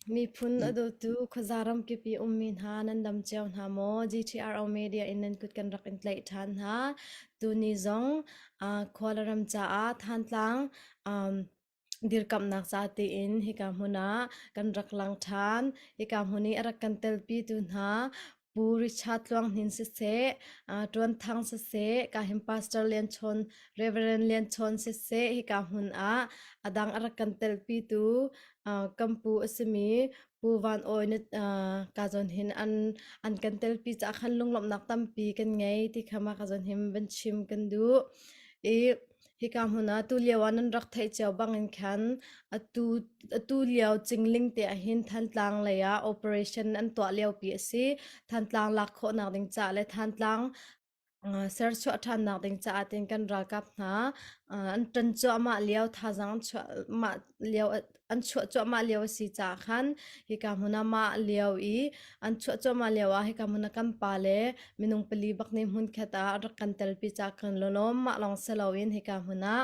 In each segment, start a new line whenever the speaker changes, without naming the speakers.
Miphun a dawtu khuaza ramkip i ummi hna nan dam cio hna maw? GTRO Media in nan kut kan rak in tlaih ṭhan hna. Tuni zong uh, khua le ram caah Thantlang um, dirkamhnak ca tiin hika hmun ah kan rak lang ṭhan. Hika hmun i a rak kan telpitu hna Pu Richard Tluang Hnin siseh, uh, Ṭuan Thang siseh, ka him Pastor Lian Chawn, Reverend Lian Chawn siseh, hika hmun ah a dang a rak kan telpitu uh, kan pu a simi Pu Van Awi na uh, ka zawn hin an an kan telpi caah khan lunglawmhnak tampi kan ngei ti kha ma ka zawn hin van chim kan duh. I Hika hmun ah tulio ah nan rak theih cio bangin khan atu atu lio cingling te ahhin Thantlang lei ah operation an tuah liopi a si. Thantlang lak khawhnak ding caah le Thantlang uh, serchuah ṭhannak ding caah tin kan ralkap hna uh, an ṭan cuahmah lio thazaang an chuahmah lio an chuah cuahmah lio a si caah khan hika hmun ah mah lio i an chuah cuahmah lio ah hika hmun ah kan pa le minung pali bak nih hmunkhat ah rak kan telpi caah kan lawm mah lawng si loin hika hmun ah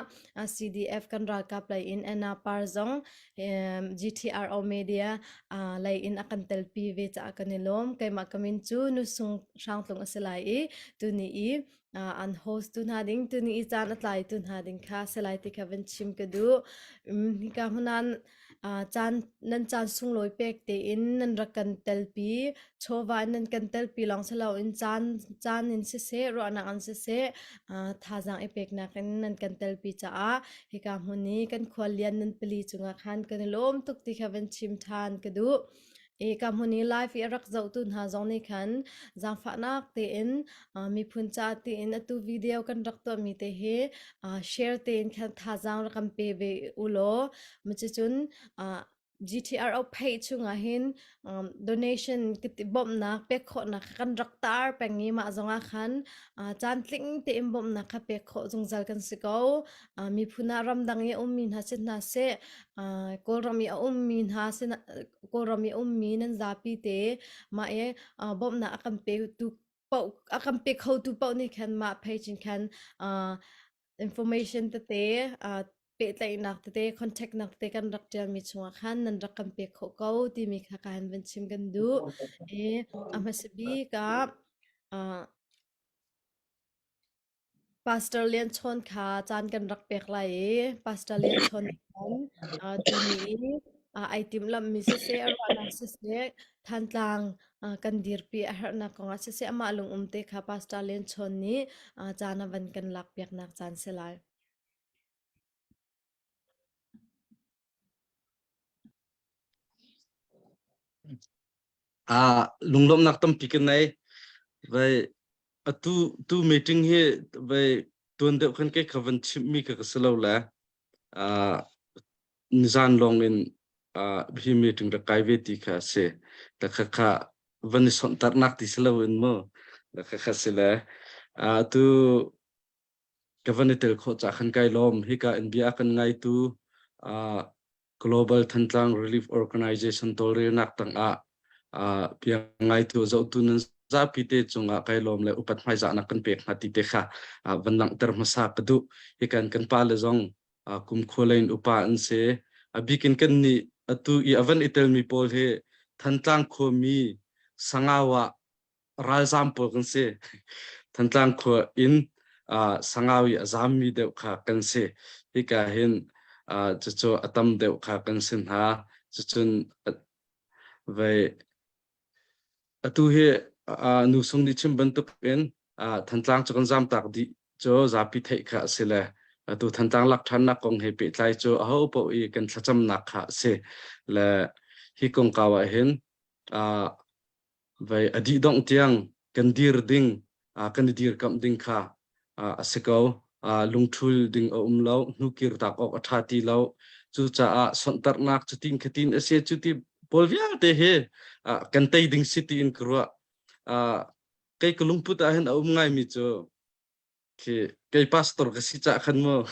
CDF kan ralkap lei in Anna Par zong GTRO media lei in a kan telpi ve caah kan i lawm keimah ka min cu Nusung Hrangtlung a si lai i tuni i an host tu hna ding tuni i caan a tlai tu hna ding kha selai ti kha van chim ka duh hika hmunan caan nan caan sunglawi pek tein nan rak kan telpi chawva in nan kan telpi lawng si loin caan caan in siseh ruahnak in siseh thazaang i peknak in nan kan telpi caah hika hmun i kan khual lian nan pali cungah khan kan i lawm tuk ti kha van chim ṭhan ka duh I ka hmun i live i a rak zohtu hna zong nih khan zaangfahnak tein miphun ca tiin atu video kan rak tuahmi te hi share tein khan thazaang rak kan pe ve u law cucun GTRO page chungah hin donation bawmhnak pek khawhnak kan rak tar peng i mah zongah khan caan tling tein bawmhnak kha pek khawh zungzal kan si ko. Miphun ah ramdang i a ummi hna si hna seh, Kawlram i a ummi hna Kawlram i a ummi nan zapi te mah i bawmhnak a kan petu paoh a kan pe khotu paoh nih khan mah page in khan information tete pehtlaihnak tete contact nak tete kan rak ṭialmi chungah khan nan rak kan pek khawh ko timi kha ka han van chim kan duh. I a hmasa bik ah Pastor Lian Chawn kha caan kan rak pek lai i Pastor Lian Chawn nih khan tuni i ai timhlamhmi siseh, a ruahnak siseh, Thantlang kan dirpi a herhnak kongah siseh amah lungum te kha Pastor Lian Chawn nih caan a van kan lakpiaknak caan si lai.
Lunglawmhnak tampi ka nei. Vai atu tu meeting hi vai tuan deuh khan kei kha van chimhmi ka ka si lo le uh, nizan lawng in uh, hi meeting rak kai ve ti kha a si. Ta kha kha van i sonhtarnak ti si lo in mu. Ta kha kha si le uh, tu Ka van i tel khawh cah khan kai lawm. Hika in bia a kan ngaitu uh, Global Thantlang Relief Organization tawlrelnak tangah uh, bia ngaitu zohtu nan zapi te cungah kai lawm le upat hmaizahnak kan pek hna ti te kha uh, van langhter hmasa ka duh. Hikan kan pa le zong uh, kumkhua lei in upa an si. A bikin kan nih atu i a van i telmi pawl hi Thantlang khuami Sangau ah ralzaam pawl kan si. Thantlang khua in uh, Sangau i a zaammi deuh kha kan si. Hika hin uh, cucu a tam deuh kha kan si hna. Cucun vei atu hi uh, nu sung nih chim bantuk in uh, Thantlang cu kan zaam tak dih cu zapi theih kha a si le atu Thantlang lak ṭhannak kong he pehtlai cu aho paoh i kan thlacamnak kha a si. Le hi kongkau ah hin uh, Vei a dih dongh tiang kan dir ding, kan i dirkamh ding kha a si ko. Lungṭhul ding a um lo, hnukir tak awk a ṭha ti lo. Cucaah sonhtarhnak cutin khatin a si cuti pawl vialte hi kan tei ding si tiin ka ruah. Kei ka lungput ah hin a um ngaimi cu Khi kei pastor ka si cah khan mu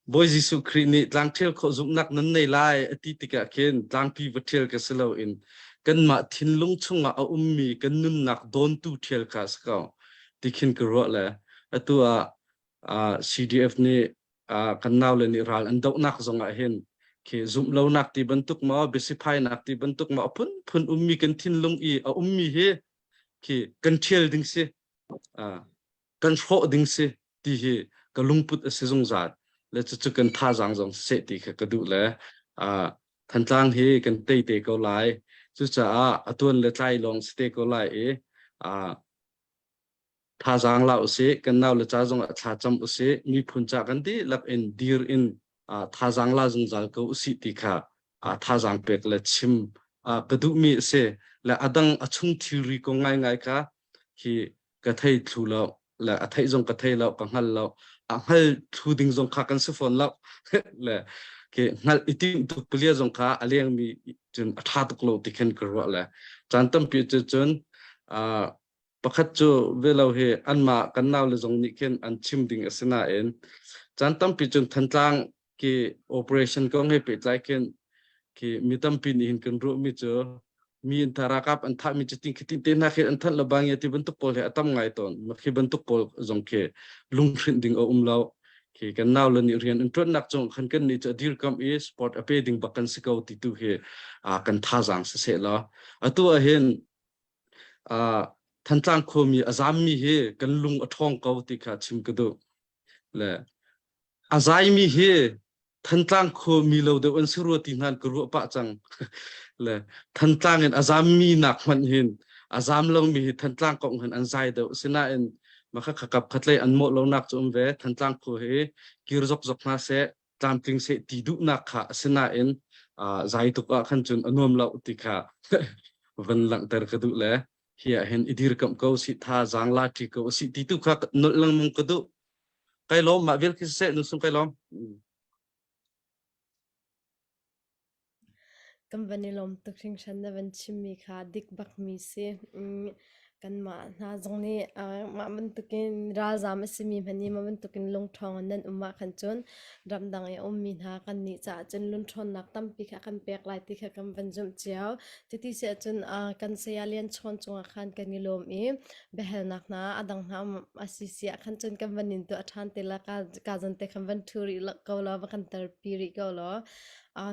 Bawi Jesuh Khrih nih tlangṭhial khawh zumhnak nan nei lai a ti tikah khin tlangpi va ṭhial ka si loin kanmah thinlung chungah a ummi kan nunnak dawntu ṭhial kha a si ko ti khin ka ruah le atu ah CDF nih kan naule nih ral an dohnak zongah hin Khi zumh lonak ti bantuk maw biasiphainak ti bantuk maw a phunphun ummi kan thinlung i a ummi hi khi kan ṭhial ding si. Kan hrawh ding si ti hi ka lungput a si zungzal. Le cucu kan thazaang zong seh ti kha ka duh le Thantlang hi kan tei te ko lai. Cucaah a tuan le tlai lawng si te ko lai i thazaang la usih, kan nau le ca zong ah thla cam usih, miphun ca kan dihlak in dir in thazaang la zungzal ko usih ti kha thazaang pek le chim ka duhmi a si. Le a dang a chung thilri kong ngaingai kha hi ka thei thlu lo le a theih zong ka thei lo, ka hngal lo. A hngal thlu ding zong kha kan si fawn lo. Le ke hngalh i timh tuk palia zong kha a lengmi cun a ṭha tuk lo ti khin ka ruah le caan tampi cu cun pakhat cu velo hi anmah kan naule zong nih khin an chim ding a si nain caan tampi cun Thantlang ki operation kong he pehtlai khin khi mi tampi nih hin kan ruahmi cu mi an tha ralkap an thahmi cu tin khitin te hna khi an thanh lo bang ti bantuk pawl he a tam ngai tawn khi bantuk pawl zong khi lunghrinh ding a um lo khi kan nau le nih rian an ṭuannak cung khan kan nih cu a dirkamh i sport a pe ding bak kan si ko ti tu hi kan thazaang siseh law atu ah hin Thantlang khuami a zammi hi kan lung a ṭhawng ko ti kha chim ka duh. Le a zaimi hi Thantlang khuami lo deuh an si rua ti hna ka ruah pah cang. Le Thantlang in a zammi nak hmanh hin a zam lomi hi Thantlang kong hin an zai deuh. Sinain makha khakap khatlei an mawh lonak cu um ve. Thantlang khua hi kir zokzok hna seh tlamtling seh ti duhnak kha a si nain zai tuk ah khan cun a nuam lo ti kha van langhter ka duh le hi ah hin i dirkamh ko si tha zaang la ṭi ko si ti tu kha nolh lengmang ka duh. Kai lawm mah vial khi seh nu sung kai lawm.
Kan van i lawm tuk hringhran na van chimmi kha dik bakmi si. Kanmah hna zong nih mah bantukin ralzaam a simi hmanh nih mah bantukin lungṭhawng in nan um ahkhan cun ramdang i a ummi hna kannih caah cun lungṭhawnnak tampi kha kan pek lai ti kha kan van zumh cio. Cuti si ahcun kan saya Lian Chawn cungah khan kan i lawm i biahalnak hna a dang hna um a si si ah khan cun kan van in tuah ṭhan te la ka zan te khan van ṭhu rih ko law va kan tarpi rih ko law.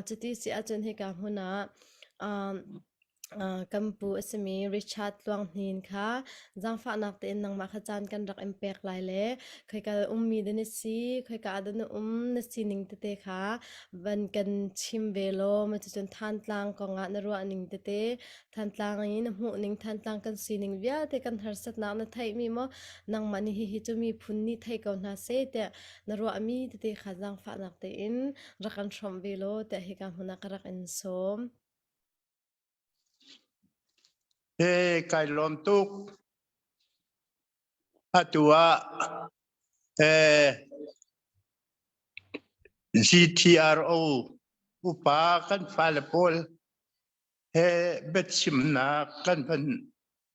Cuti si ahcun hika hmun ah kan pu a simi Richard Tluang Hnin kha zaangfahnak tein nangmah kha caan kan rak in pek lai le khoika ummi dah na si, khoika ah dah na um, na sining tete kha van kan chim ve law, ma cucun Thantlang kongah na ruah ning tete, Thantlang i na hmuh ning, Thantlang kan sining vialte kan harsatnak na theihmi maw nangmah nih hihi cu miphun nih thei ko hna seh tiah na ruahmi tete kha zaangfahnak tein rak kan hrawmh ve law tiah hika hmun ah ka rak in sawm.
He kai lawm tuk. Atu ah eh GTRO upa kan fale pawl he biachimnak kan van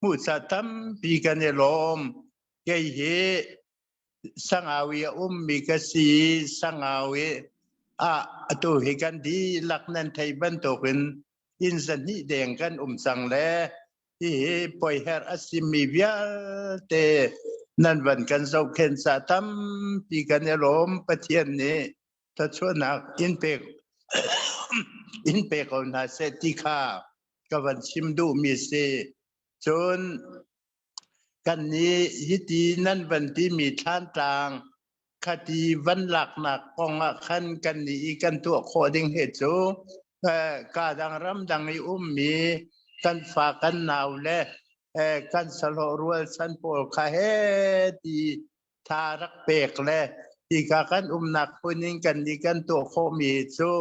hmuh ca tampi kan i lawm. Kei hi Sangau i a ummi ka si i Sangau i ah atu hi kan dihlak nan theih bantukin inn zahnih deng kan um cang le hihi poiherh a simi vialte nan van kan zohkhenh ca tampi kan i lawm. Pathian nih thluachuahnak in pek in pe ko hna seh ti kha ka van chim duhmi si. Cun Kannih hiti nan van timi Thlantlang khati van laknak kong ah khan kannih i kan tuah khawh ding hi cu kaa dang ramdang i ummi kan fa kan nau le kan sahlawh rualchan pawl kha he ti tha rak pek le hika kan umnak hmun in kannih kan tuah khawhmi cu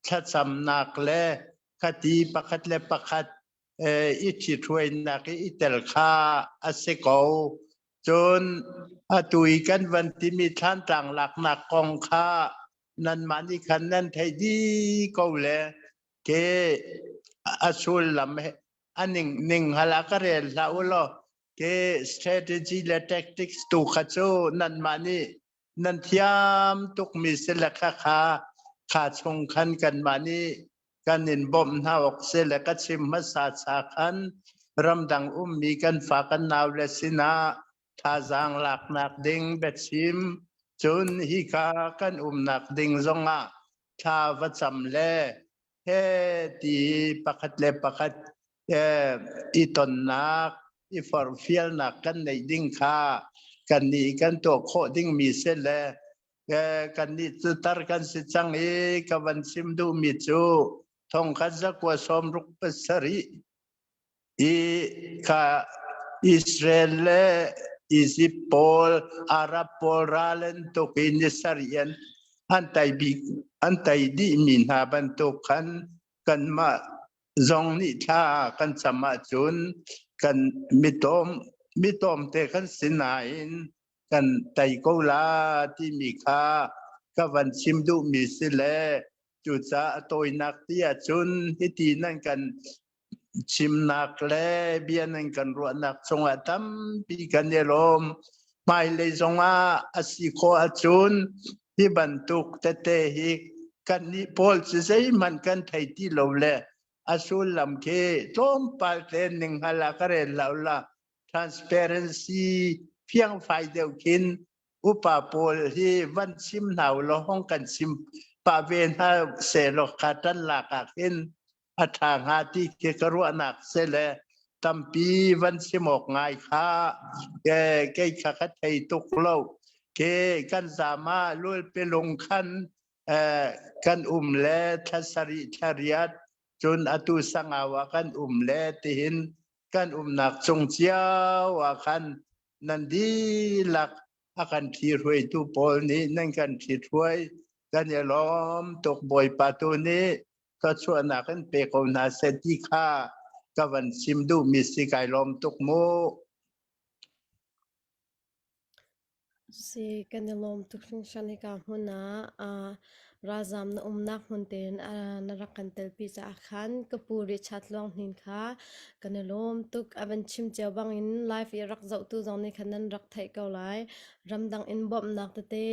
thlacamnak le khati pakhat le pakhat i ṭhithruainak i i tel kha a si ko. Cun atu i kan van timi Thlantlang laknak kong kha nanmah nih khan nan theih dih ko le ke a sullam a ning ning hal ah ka rel hlah u law ke strategy le tactics tu kha cu nanmah nih nan thiam tukmi si le kha kha kha chung khan kanmah nih kan in bawmh hna awk si le ka chim hmasa cha khan ramdang ummi kan fa kan nau le sinah thazaang laknak ding biachim cun hika kan umnak ding zongah. thla va cam le he ti pakhat le pakhat i tonnak i forhfialnak kan neih ding kha kan nih kan tuah khawh dingmi si le kan nih cu tar kan si cang i ka van chim duhmi cu thongkhat zakua 67 i kha Israel le Egypt pawl Arab pawl ral an tuk i ni sarih an an tai bik an tai dih mi hna bantuk khan kanmah zong nih thla kan cam ahcun kan mitawm mitawm te kan si nain kan tai ko la timi kha ka van chim duhmi si le cucaah a tawinak ti ahcun hiti nan kan chimnak le bia nan kan ruahnak cungah tampi kan i lawm. Hmailei zongah a si khawh ahcun hi bantuk tete hi kannih pawl cu zeihmanh kan thei ti lo le a sullam khi tlawmpal te ninghngal ah ka rel lo la transparency fiangfai deuh khin upa pawl hi van chim hna u law hong kan chim pah ve hna sehlaw kha ṭan lak ah khin a ṭha hnga ti khi ka ruahnak si le tampi van chim awk ngai kha kei kha ka thei tuk lo. Ke kan zam ah lulpilung khan kan um le thla sarih thla riat cun atu sangau ah kan um le tihin kan umnak cung cio ah khan nan dihlak a kan ṭhihruaitu pawl nih nan kan ṭhithruai kan i lawm tuk. Bawipa tu nih thluachuahnak in pe ko hna seh ti kha ka van chim duhmi si. Kai lawm tuk mu.
Si, kan i lawm tuk hringhran. Hika hmun ah ralzaam na umnak hmun tein na rak kan telpi caah khan ka pu Richard Luang Hnin kha kan i lawm tuk. A van chim cio bangin live i rak zohtu zong nih khan nan rak theih ko lai. Ramdang in bawmhnak tete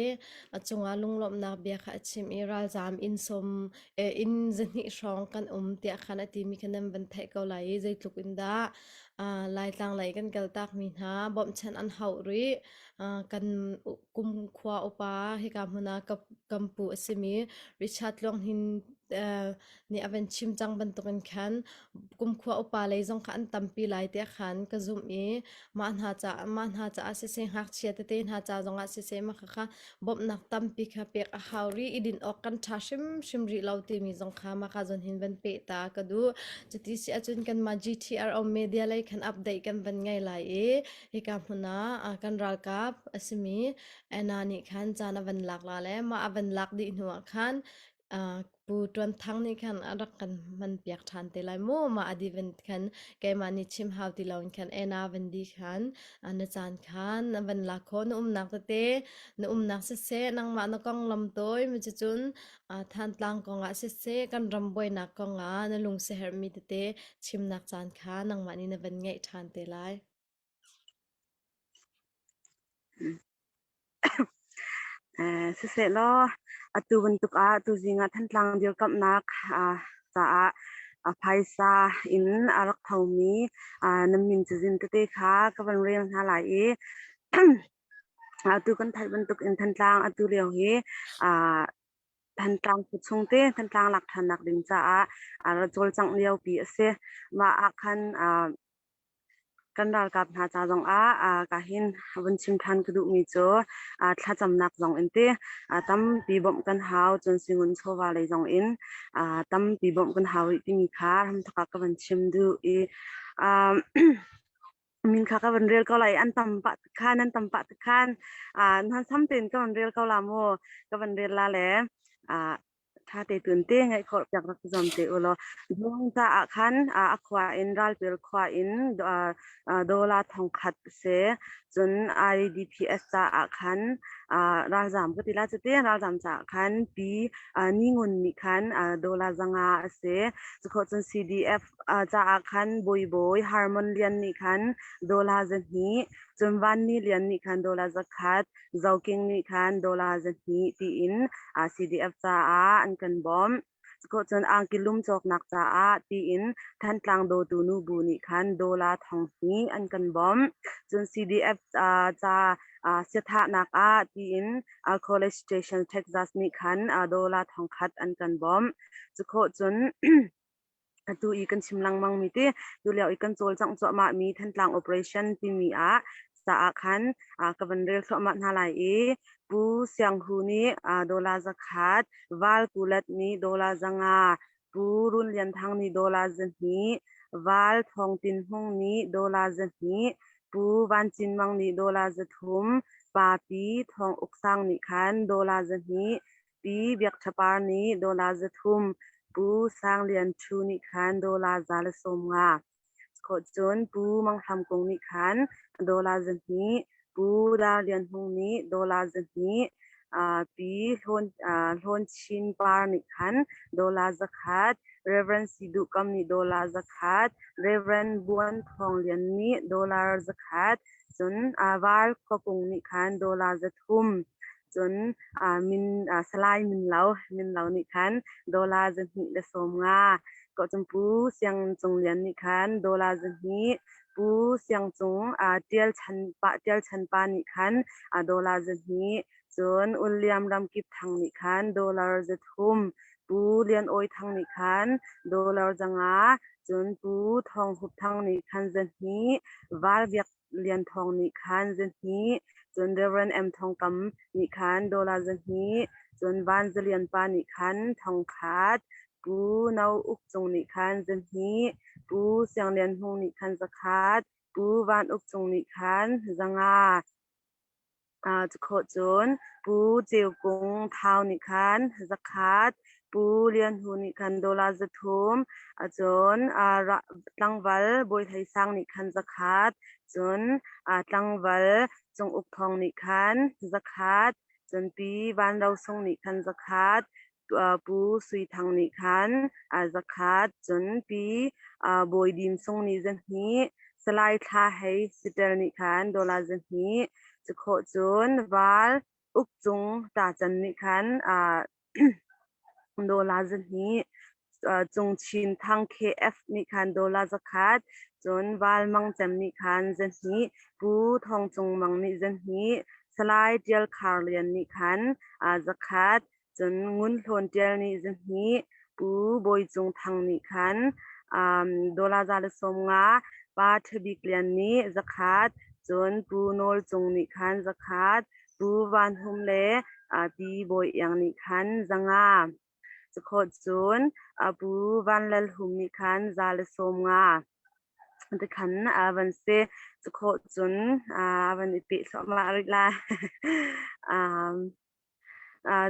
a cungah lunglawmhnak bia kha a chim i ralzaam inn sawm inn zahnih hrawng kan um tiah khan a timi kha nan van theih ko lai i zeitluk in dah Laitlang lei kan kaltakmi hna bawmhchanh an hauh rih. Kan kum khua upa hika hmun ah kan pu a simi Richard Tluang Hnin nih a van chim cang bantukin khan kumkhua upa lei zong kha an tampi lai tiah khan ka zumh i mah hna caah mah hna caah siseh ngakchia tete hna ca zongah siseh mah khakha bawmhnak tampi kha pek a hau rih i din awk kan ṭha hrimhrim rih lo timi zong kha mah ka zawn hin van peh ta ka duh. Cuti si ahcun kanmah GTRO media lei khan update kan van ngei lai i hika hmun ah kan ralkap a simi Anna nih khan caan a van lak la le mah a van lak dih hnu ah khan Pu Tuan Thang nih khan a rak kan hmanpiak ṭhan te lai mu. Mah a dih khan keimah nih chim hau ti loin khan Anna van di khan na caan khan na van lak khawh. Na umnak tete na umnak siseh nangmah na konglam tawi mi cucun Thantlang kongah siseh kan ram buainak kongah na lungsiaherhmi tete chimnak caan kha nangmah nih na van ngeih ṭhan te lai.
Sisehlaw atu bantuk ah tuzing ah Thantlang dirkamhnak caah phaisa in a rak thomi nan min cazin tete kha ka van rel hna lai i atu kan theih bantuk in Thantlang atu lio hi Thantlang khuachung te Thantlang lak ṭhannak ding caah a ra cawlcangh liopi a si. Mah ah khan Kan ralkap hna ca zongah kahin vun chim ṭhan ka duhmi cu thlacamnak zong in ti tampi bawmh kan hau, cun singun chawva lei zong in tampi bawmh kan hau rih timi kha hramthok ah ka van chim duh i min kha ka van rel ko lai. An tam pah tikhan an tam pah tikhan hmansam tein ka van rel ko la mu, ka van rel la le Ṭha te tun te ngaih khawh piak rak zuam te u law. Duang caah khan a khua in Ralpil khua in dollar 1000 si. Cun IDPS caah khan ralzam ka ti la cuti ralzam caah khan pi Ni Ngun nih khan dollar 500 a si. Cukhawh cun CDF caah khan Bawi Bawi Harmon Lian nih khan dollar 200, cun Van Ni Lian nih khan dollar 100, Zoking nih khan dollar 200 tiin CDF caah an kan bawmh. Cukhawh cun angki lum cawknak caah tiin Thantlang dawtu nubu nih khan dollar 1000 an kan bawmh. Cun CDF ca Siathahnak ah tiin College Station, Texas nih khan dollar 1000 an kan bawmh. Cukhawh cun atu i kan chim lengmang mi ti tulio i kan cawlcangh cuahmah mi Thantlang Operation timi ah caah khan ka van rel thluahmah hna lai i Pu Siang Hu nih dollar 100, Val Kulat nih dollar 500, Pu Run Lian Thang nih dollar 200, Val Thawng Tin Hmung nih dollar 200, Pu Van Cin Mang nih dollar 300, Pa Pi Thawng Uk Sang nih khan dollar 200, Pi Biak Ṭha Par nih dollar 300, Pu Sang Lian Ṭhu nih khan dollar 150. Cun Pu Mang Hram Kung nih khan dollar 200, Pu Dar Lian Hmung nih dollar 200, Pi Hlawn Chin Par nih khan dollar 100, Reverend Si Duh Kam nih dollar 100, Reverend Buan Thawng Lian nih dollar 100, cun Val Khua Kung nih khan dollar 300. Cun min Salai Min Lo Min Lo nih khan dollar 250. Cun Pu Siang Cung Lian nih khan dollar 200, Pu Siang Cung Ṭial Chan pa Ṭial Chan pa nih khan dollar 200, cun William Ram Kip Thang nih khan dollar 300, Pu Lian Awi Thang nih khan dollar 500, cun Pu Thawng Hup Thang nih khan 200, Val Biak Lian Thawng nih khan 200, cun Reverend M Thawng Kam nih khan dollar 200, cun Van Za Lian pa nih khan 1000, Pu No Uk Cung nih khan 200, Pu Siang Lian Hmung nih khan 100, Pu Van Uk Cung nih khan 500. Cukhawh cun Pu Ceu Kung Thau nih khan 100, Pu Lian Hu nih khan dollar 300, cun tlangval Bawi Hlei Sang nih khan 100, cun tlangval Cung Uk Thawng nih khan 100, cun Pi Van Ro Sung nih khan 100, Pu Sui Thang nih khan 100, cun Pi Bawi Dim Sung nih 200, Salai Thla Hei Siṭel nih khan dollar 200, cukhawh cun Val Uk Cung Ta Can nih khan dollar 200, Cung Chin Thang KF nih khan dollar 100, cun Val Mang Cem nih khan 200, Pu Thawng Cung Mang nih 200, Salai Ṭial Khar Lian nih khan 100, Cun Ngun Hlawn Ṭial nih 200, Pu Bawi Cung Thang nih khan dollar 150, Pa Ṭha Bik Lian nih 100, cun Pu Nawl Cung nih khan 100, Pu Van Hum le Pi Bawi Iang nih khan 500. Cukhawt cun Pu Van Lal Hum nih khan 150. Tikhan a van si. Cukhawh cun a van i peh thluahmah rih lai.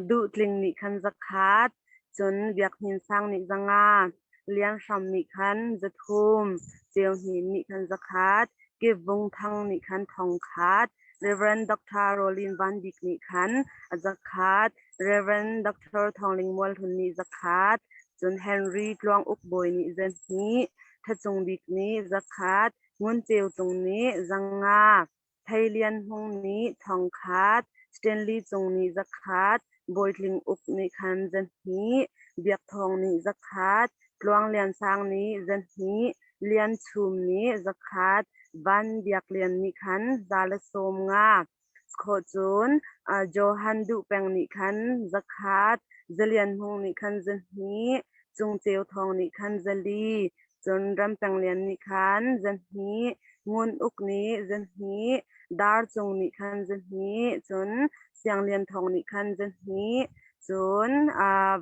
Duhtling nih khan 100, cun Biak Hnin Sang nih 500, Lian Hram nih khan 300, Ceu Hnin nih khan 100, Kip Vung Thang nih khan 1000, Rev. Dr. Rolin Van Bik nih khan 100, Rev. Dr. Thawng Ling Mual Hlun nih 100, cun Henry Tluang Uk Bawi nih 200, Tha Cung Bik nih 100, Ngun Ceu Tlung nih 500, Thei Lian Hmung nih 1000, Stanley Cung nih 100, Bawi Tling Uk nih khan 200, Biak Thawng nih 100, Tluang Lian Sang nih 200, Lian Chum nih 100, Van Biak Lian nih khan 150. Khawh cun Johan Duh Peng nih khan 100, Zalian Hmung nih khan 200, Cung Ceu Thawng nih khan 400, cun Ram Peng Lian nih khan 200, Ngun Uk nih 200, Dar Cung nih khan 200, cun Siang Lian Thawng nih khan 200, cun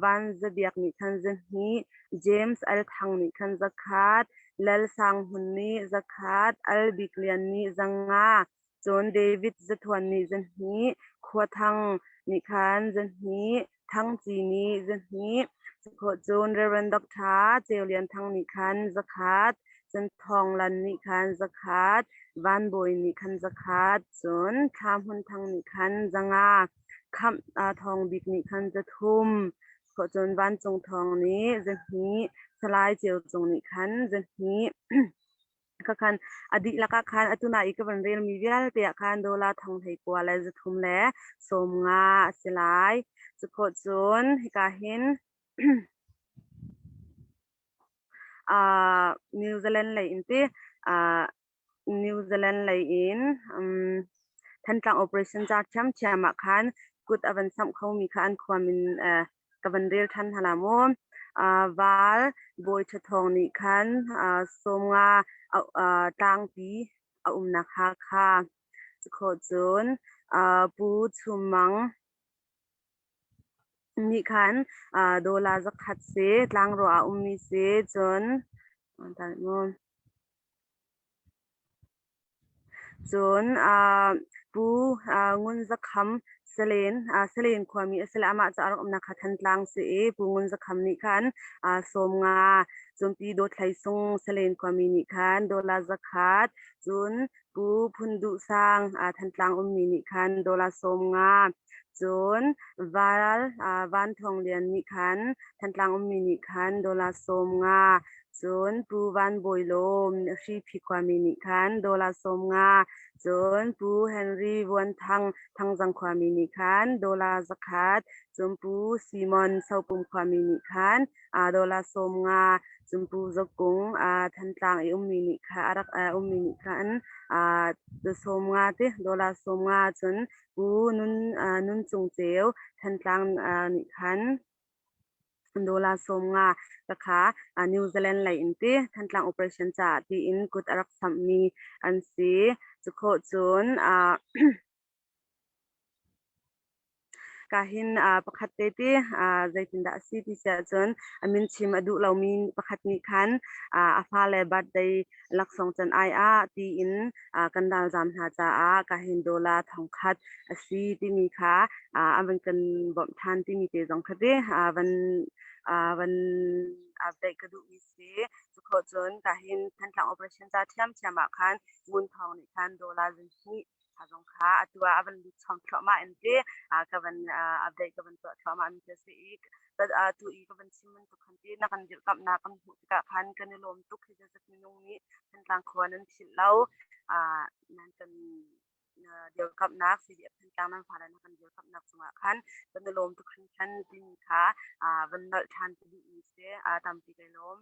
Van Za Biak nih khan 200, James Al Thang nih khan 100, Lal Sang Hmun nih 100, Al Bik Lian nih 500, Cun David Zathuan nih 200, Khua Thang nih khan 200, Thang Ci nih 200, cun Rev. Dr. Ceu Lian Thang nih khan 100, cun Thawng Lan nih khan 100, Van Bawi nih khan 100, cun Thla Hmun Thang nih khan 500, Khamh Thawng Bik nih khan 300, cun Vancung Thawng nih 200, Salai Ceu Cung nih khan 200. Khakhan a dihlak ah khan atu na i ka van relmi vialte ah khan dollar 19,350 a si lai. Cukhawh cun hika hin New Zealand lei in ti New Zealand lei in. Thantlang operation ca ṭhiamṭhiam ah khan kut a van samh khomi kha an khua min ka van rel ṭhan hna la mu. Val Bawi Ṭha Thawng nih khan sawmnga tlangpi a umnak Hakha khawh cun Pu Chum Mang nih khan dollar zakhat si tlangruah ah ummi si cun Cun Pu Ngun Za Kham Salen, Salen khuami a si le amah cu a rak umnak kha Thantlang si i Pu Ngun Za Kham nih khan 50, cun Pi Dawt Hlei Sung Salen khuami nih khan dollar 100, cun Pu Phun Duh Sang Thantlang ummi nih khan dollar 50, cun Val Van Thawng Lian nih khan Thantlang ummi nih khan dollar 50, Cun Pu Van Bawi Lawm Hriphi khuami nih khan dollar 50, cun Pu Henry Vuan Thang Thangzang khuami nih khan dollar 100, cun Pu Simon Sopum khuami nih khan dollar 50, cun Pu Za Kung Thantlang i ummi nih kha a rak ummi nih khan 50 ti dollar 50, cun Pu Nun Nun Cung Ceu Thantlang nih khan Dollar 50 ka kha New Zealand lei in ti Thantlang operation caah tiin kut a rak samhmi an si. Cu khawh cun ka hin pakhat te ti zeitindah a si ti si ahcun a min chim a duh lomi pakhat nih khan a fale birthday laksawng can ai ah tiin kan ralzaam hna caah kahin dollar 1000 a si timi kha a van kan bawmh ṭhan timi te zong kha ti van van update ka duhmi si. Cukhawh cun kahin Thantlang operation ca ṭhiamṭhiam ah khan Ngun Thawng nih khan dollar 2,000 kha zong kha atu ah a van lut chom thluahmah in ti ka van update ka van tuah thluahmah mi te si i tu i ka van chim bantuk khan ti na kan dirhkamhnak kan hmuh tikah khan kan i lawm tuk hi zat minung nih Thantlang khua nan philh lo nan kan dirkamhnak CDF Thantlang nan fale na kan dirkamhnak cungah khan kan i lawm tuk hringhran timi kha van nolh ṭhan ka duhmi si tampi kai lawm.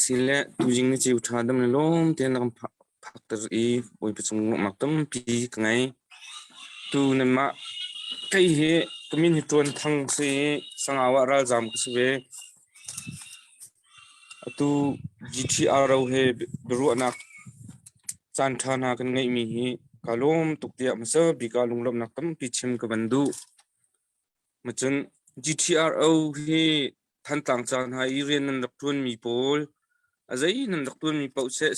Sile tuzing na ceu ṭha dam le lawm tein na kan phakter i Bawipa cung lawmhnak tampi ka ngei. Tu nanmah kei hi ka min hi Ṭuan Thang si i Sangau ah ralzaam ka si ve. Atu GTRO he biaruahnak caanṭha hna kan ngeihmi hi kaa lawm tuk tiah hmasa bik ah lunglawmhnak tampi chim ka van duh. Macun GTRO hi Thantlang ca hna i rian nan rak ṭuanmi pawl a zei nan rak ṭuanmi paoh seh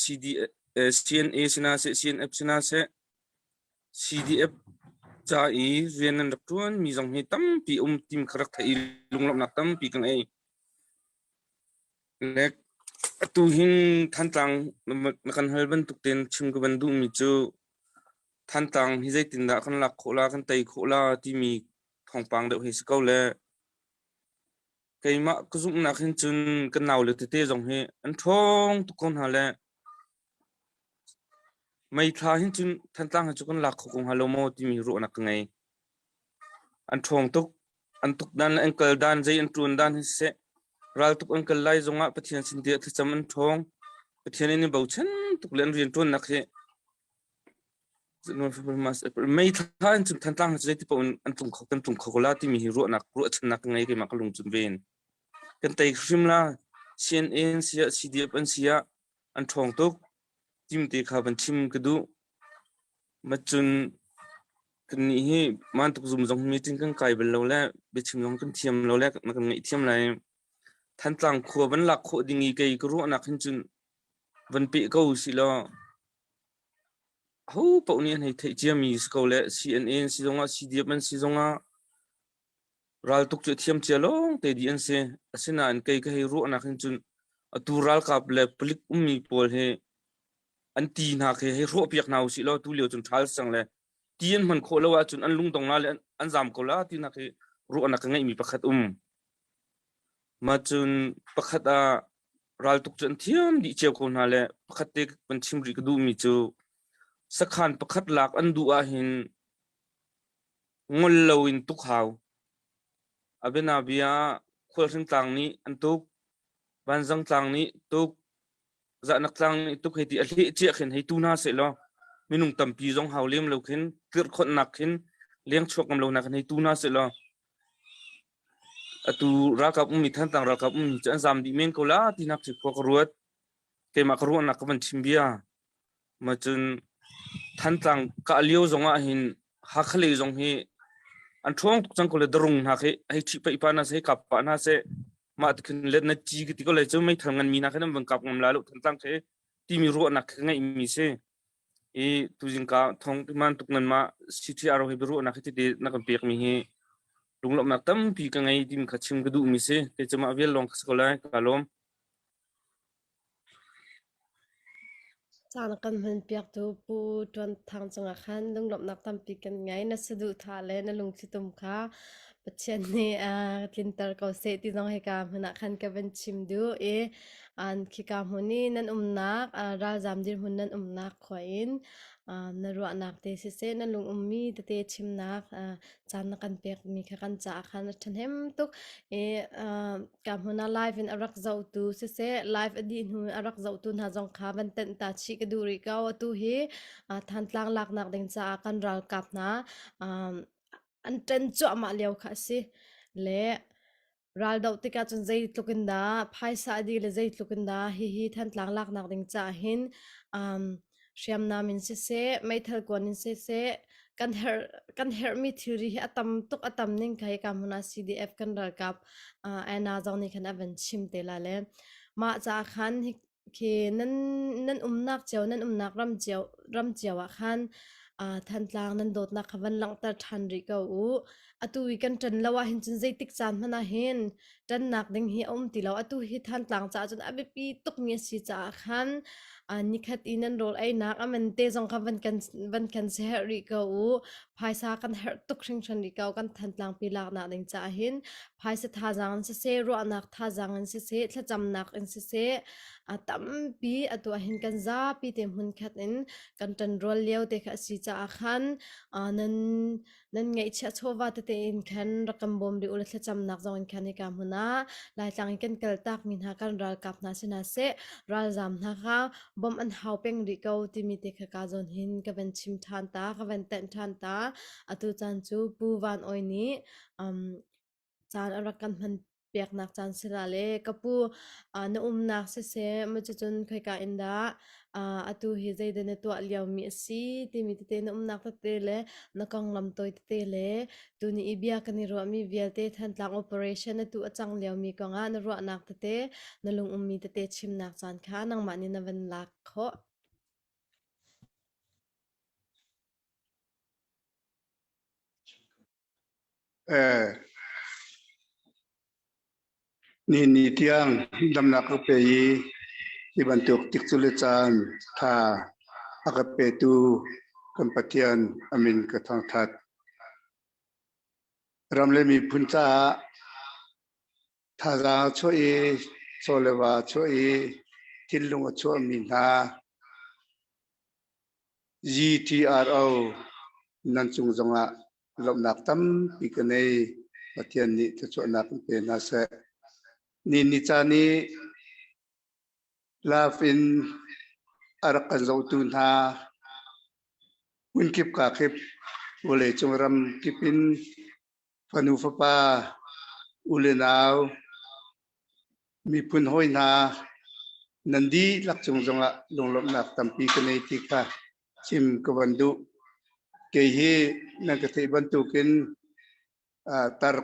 CNA si hna seh, CNF si hna seh, CDF ca i rian nan rak ṭuanmi zong hi tampi um tim kha rak theih i lunglawmhnak tampi ka ngei. Le atu hin Thantlang na kan hal bantuk tein chim ka van duhmi cu Thantlang hi zeitindah kan lak khawh la, kan tei khawh la timi thawngpang deuh hi si ko le keimah ka zumhnak hin cun kan naule tete zong hi an ṭhawng tuk ko hna le meithla hin cun Thantlang hi cu kan lak kho ko hnga lo maw timi ruahnak ka ngei. An ṭhawng tuk. An tuk dan le an kal dan, zei an ṭuan dan hi siseh, raltuk an kal lai zongah Pathian sin tiah thlacam an ṭhawng. Pathian in i bochan tuk le an rianṭuannak hi Meithla in cun Thantlang hi cu zeiti paoh in an tlung kho kan tlung kho ko la timi hi ruahnak ruahchannak ka ngei keimah ka lung cun ve in. Kan tei hrim la CNA an si ah CDF an si ah an ṭhawng tuk timte kha van chim ka duh. Macun kannih hi mantuk zum zong meeting kan kai bal lo le biachim zong kan thiam lo le na kan ngaihthiam lai. Thantlang khua van lak khawh ding i kei ka ruahnak hin cun van peh ko usih law Aho paoh nih an hei theih ciami si ko le CNA an si zongah CDF an si zongah raltuk cu a thiam cia lawngte dih an si. Asinain kei ka hei ruahnak hin cun atu ralkap le palik ummi pawl hi an ti hna khi hei hrawhpiak hna usih law tu lio cun ṭhal cang le ti an hman khawh lo ahcun an lungdong la le an zaam ko la tinak hi ruahnak ka ngeihmi pakhat um. Mah cun pakhat ah raltuk cu an thiam dih cio ko hna le pakhat te kan chim rih ka duhmi cu sakhan pakhat lak an duh ahhin ngol loin tuk hau. A bianabia ah Khualhring tlang nih an tuk, Vanzang tlang nih tuk, Zahnak tlang nih tuk hei ti a hleh cia khin hei tu hna seh law minung tampi zong hau lem lo khin tlirhkhonhnak khin leng chuak ngam lo nak khin hei tu hna seh law atu ralkap ummi Thantlang ralkap ummi cu an zam dih men ko la tinak cu khua ka ruat. Keimah ka ruahnak ka van chim bia. Ma cun Thantlang kah lio zong ah hin Hakha lei zong hi an ṭhawng tuk cang ko le darung hna khi hei ṭhih paih pa hna seh hei kap pah hna seh mah ti khin let na ci ka ti ko lai cu meithal nganmi hna khin an van kap ngam la lo Thantlang khi timi ruahnak khi ka ngeihmi si. I tuzing ka thong man tuk nan mah CTR he biaruahnak hi tete na kan pekmi hi lunglawmhnak tampi ka ngei timi kha chim ka duhmi si. Kei cu mah vial lawng ka si ko lai. Ka lawm.
Caan a kan hmanpiaktu Pu Ṭuan Thang cungah khan lunglawmhnak tampi kan ngei. Na saduhthah le na lungthlitum kha Pathian nih tlinter ko seh ti zong hika hmun ah khan ka van chim duh i an khika hmun i nan umnak ralzam dirhmun nan umnak khua in na ruahnak te siseh na lung ummi tete chimnak caan na kan pekmi kha kan caah khan a ṭhahnem tuk i ka hmun ah live in a rak zohtu siseh live a dih hnu a rak zohtu hna zong kha van tenh ta chih ka duh rih ko. Atu hi Thantlang laknak ding caah kan ralkap hna an ṭan cuahmah lio kha a si. Le Raldoh tikah cun zeitluk in dah phaisa a dih le zeitluk in dah hihi Thantlang laknak ding caah hin um, hriamnam in siseh, meithal kuan in siseh, kan herh kan herhmi thilri hi a tam tuk a tam ning kha hika hmun ah CDF kan ralkap uh, Anna zong nih khan a van chim te la le mah caah khan hi Khi nan nan umnak cio nan umnak ram cio ram cio ah khan uh, Thantlang nan dawtnak kha van langhter ṭhan rih ko u. Atu i kan ṭan lo ahhin cun zeitik caan hmanh ah hin ṭannak ding hi a um ti lo. Atu hi Thantlang caah cun a biapi tukmi a si caah khan uh, nikhat i nan rawl einak a man te zong kha van kan van kan siaherh rih ko u. Phaisa kan herh tuk hringhran rih ko kan Thantlang pi laknak ding caah hin phaisa thazaang in siseh, ruahnak thazaang in siseh, thlacamnak in siseh, a tampi atu ahhin kan zapi te hmunkhat in kan ṭanrual lio te kha a si caah khan nan nan ngaihchiah chawva tete in khan rak kan bawm rih u law thlacamnak zong in khan hika hmun ah Laitlang in kan kaltak mi hna kan ralkap hna si hna seh, ralzaam hna kha bawmh an hau peng rih ko timi te kha ka zawn hin ka van chim ṭhan ta, ka van tenh ṭhan ta. Atu caan cu Pu Van Awi nih um, caan a rak kan hman peknak caan si la le ka pu na umnak siseh macucun khoika in dah atu hi zeidah na tuah liomi a si timi tete na umnak tete le na konglam tawi tete le tuni i bia kan i ruahmi vialte Thantlang operation atu a cang liomi kongah na ruahnak tete na lung ummi tete chimnak caan kha nangmah nih na van lak khawh.
Nihin ni tiang damnak ka pe i hi bantuk tikcu le caan tha a ka petu kan Pathian a min ka thangthat. Ram le miphun caah thazaang a chuah i chaw le va a chuah i thinlung a chuahmi hna GTRO nan cung zongah lawmhnak tampi ka nei. Pathian nih thluachuahnak in pe hna seh. Ni ni caan i love in a rak kan zohtu hna hmunkip kakip vawleicung ram kip in fanu fapa u le nau miphun hawi hna nan dihlak cung zongah lunglawmhnak tampi ka nei ti kha chim ka van duh. Kei hi nan ka theih bantukin tar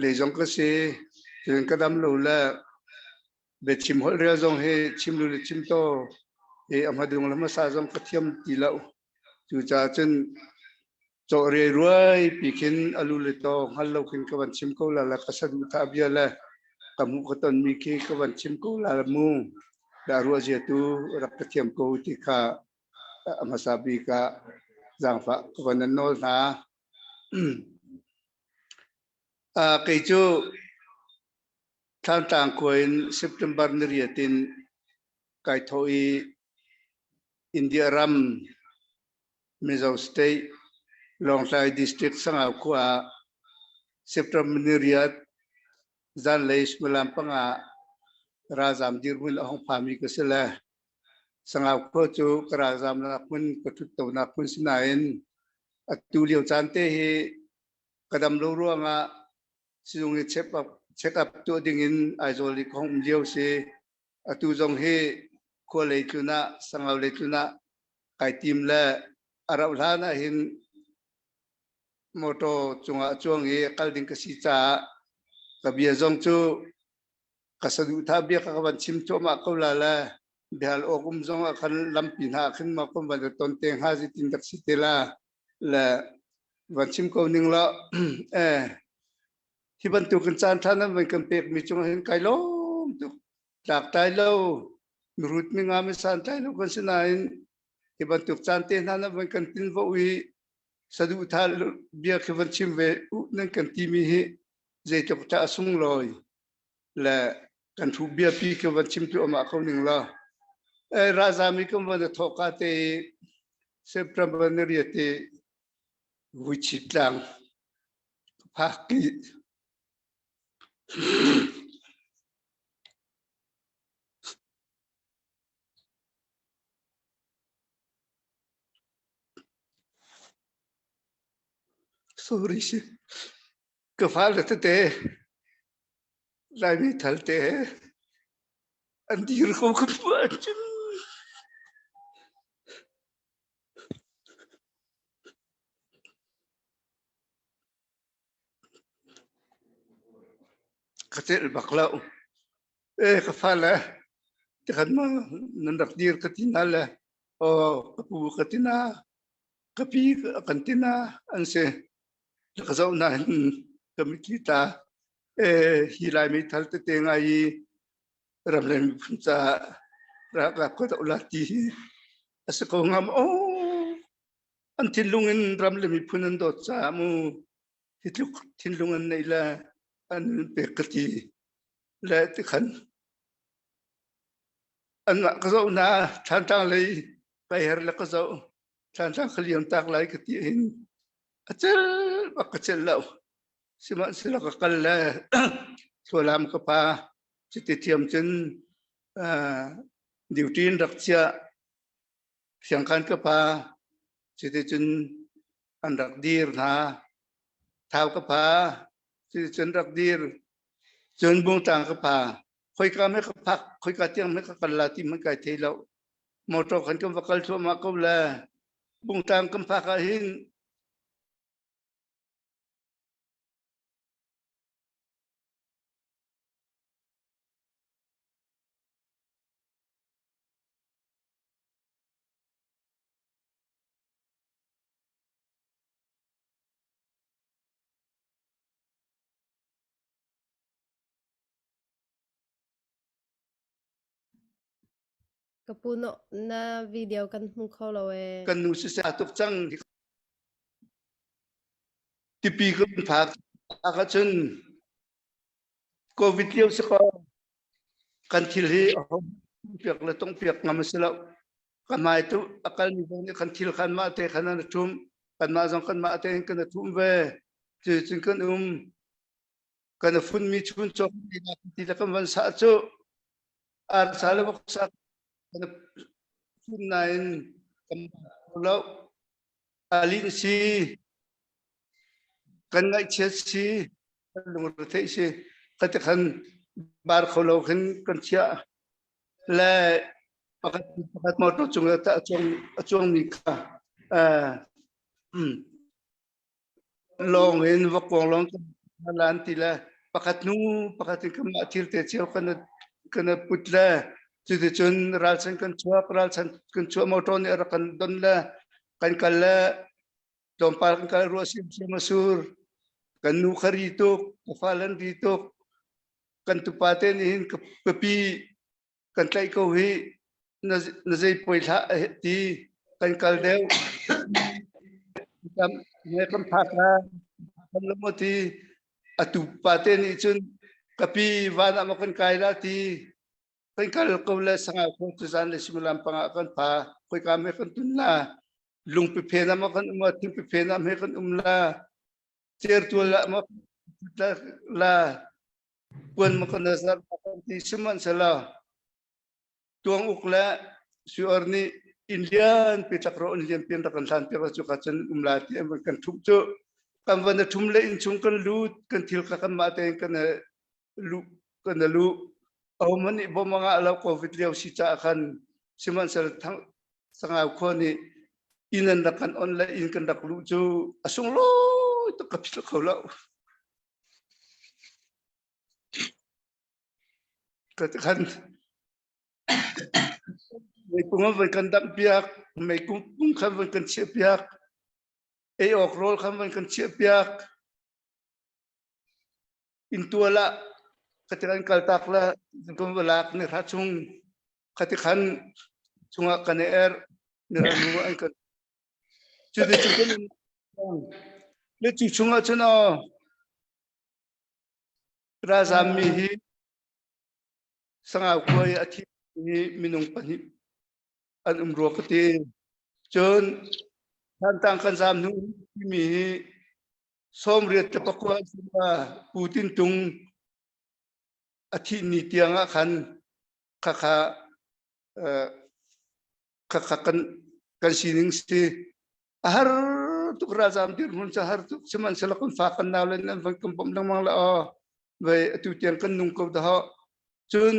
lei zong ka si, cun ka dam lo le biachim holh rel zong hi chim lu le chim to hi a hmadung le hmasa zong ka thiam ti lo. Cucaah cun cawh riai pi khin a lu le taw hngal lo khin ka van chim ko la le ka saduhthah bia le ka hmuh ka tonmi khi ka van chim ko la mu dah ruah zia tu rak ka thiam ko ti kha a hmasa bik ah zaangfah ka van nan nawl hna. Kei cu Thlantlang khua in September ni riat in kai thawh i India ram Mizo State Lawngtlai District Sangau khua ah September ni riat.
Zanlei suimilam panga ralzaam dirhmun a hung phami ka si le Sangau khua cu ka ralzaamnak hmun ka ṭhuttonak hmun si nain atu lio caan te hi ka dam lo ruangah sizung i check up, check up tuah dingin Aizawl i ka hung um lio si. Atu zong hi khua lei tlun ah Sangau lei tlun ah kai tim le a rauh hlan ah hin motor cungah cuang i kal ding ka si caah ka bia zong cu ka saduhthah bia ka van chim cuahmah ko la le biahal awk um zong ah khan lampi hna ah khin ma kan van ton te hnga zeitin dak si te la le van chim ko ning la eh hi bantukin caan ṭha nan van kan pekmi cung hin kai lawm tuk tlak tlai lo mirut mi nga mi san tlai lo kan si nain hi bantuk caan te hna nan van kan tinvo i saduhthah bia khi van chim ve u nan kan timi hi zeitluk ṭah a sunglawi le kan thu bia pi khi van chim tu amah kho ning la eh razami kan van thawka te September ni riat te vuichit tlang phak i Sorry si. Ka fale tete Laimi thal te an dir ko ka phuah cun. Ka celh bak lo. E ka fale tikhan ma nan rak dir ka ti na le aw ka pu ka ti na ka pi kan ti na an si. Ka zoh na hin ka mitthli tla. E hi lai meithal tete ngai i ramleng miphun caah ralkap ka doh la ti hi a si ko ngam o an thinlung in ram le miphun an dawt caah mu hi tluk thinlung an neih le an nun pek ka ti le tikhan anmah ka zoh na Thantlang lei kai her le ka zoh Thantlang ka liam tak lai ka ti hin a cel bak ka cel lo sihmanhsehlaw ka kal le Thlualam ka pa cuti thiam cun duty in rak chiah Siangkhan ka pa cuticun an rak dir hna. Thau ka pa cuticun rak dir. Cun Bungtlang ka pa khoika me ka phak khoika tiang me ka kal la ti man kai thei lo. Motor khan kan va kal thluahmah ko le Bungtlang kan phak ah hin
Ka pu na video kan hmu kho lo ee.
Kan nu siseh aa tuk cang. Tipi kan phak ahcun Covid lio si kaw kan thil hi piak le tong piak ngam a si lo. Ka hmai tu a kalmi zong nih kan thil khan mah te khan an ṭhum. Kanmah zong kanmah tein kan ṭhum ve. Cucun kan um. Kan a funmi chun cawk ti le kan van sah cu arsa le voksa kan fun nain kan lo. Alin si kan ngaihchiat si kan lungretheih si khati khan bar kho lo khin kan chiah le pakhat pakhat motor cung ah a cuang a cuangmi kha lawng in vakuang lawng lan ti le pakhat hnu pakhat in kanmah thil te cio kan kan put le cuticun ralchan kan chuak ralchan kan chuah motor nih a rak kan don le kan kal le tlawmpal kan kal ruah siamsiam a sur kan nu kha ri tuk ka fale an ri tuk kan tupa te nih hin ka pi kan tlaih ko hi na na zei poi hlah ti kan kal deuh ne kan phak la kan lo ti atu pa te nih cun ka pi van ah maw kan kai la ti kan kal ko le sangau ko tu zan le suimilam panga kan pha khoika me kan tun la lungpi phen ah maw kan um thingpi phen ah me kan um la certual ah maw la. Puan ma kan zar kan ti sihmanhsehlaw tuang uk le suor nih inn lian pi tlak ro inn lian pi rak kan hlan piak cu ka cun um la ti an kan thup cu kan van thum le inn chung kan lut kan thil kha kan mah tein kan lu kan lu ahohmanh nih bawm a ngah lo covid lio si caah khan sihmanhsehlaw sangau khua nih inn an rak kan on le inn kan rak luh cu a sunglawi tuk ka philh kho lo. Khan meikung an van kan damh piak, meikung pung khan van kan chiah piak, ei awk rawl khan van kan chiah piak. Inntual ah khati kan kaltak le kan va lak ni hra chung khati khan chungah kan i er ni ranu an kan cu ti cu kan le cu chungah cun aw ralzam mi hi sangau khua i a thi mi minung pahnih an um rua ka ti cun Thantlang kan zam hnu mi hi 98 le pakua Pu Tin Tung a thih ni tiang ah khan khakha khakha kan kan sining si a har tuk ralzam dirhmun cu har tuk sihmanhsehlaw kan fa kan nau le nan van kan bawmh lengmang le aw vei atu tiang kan nung ko dah cun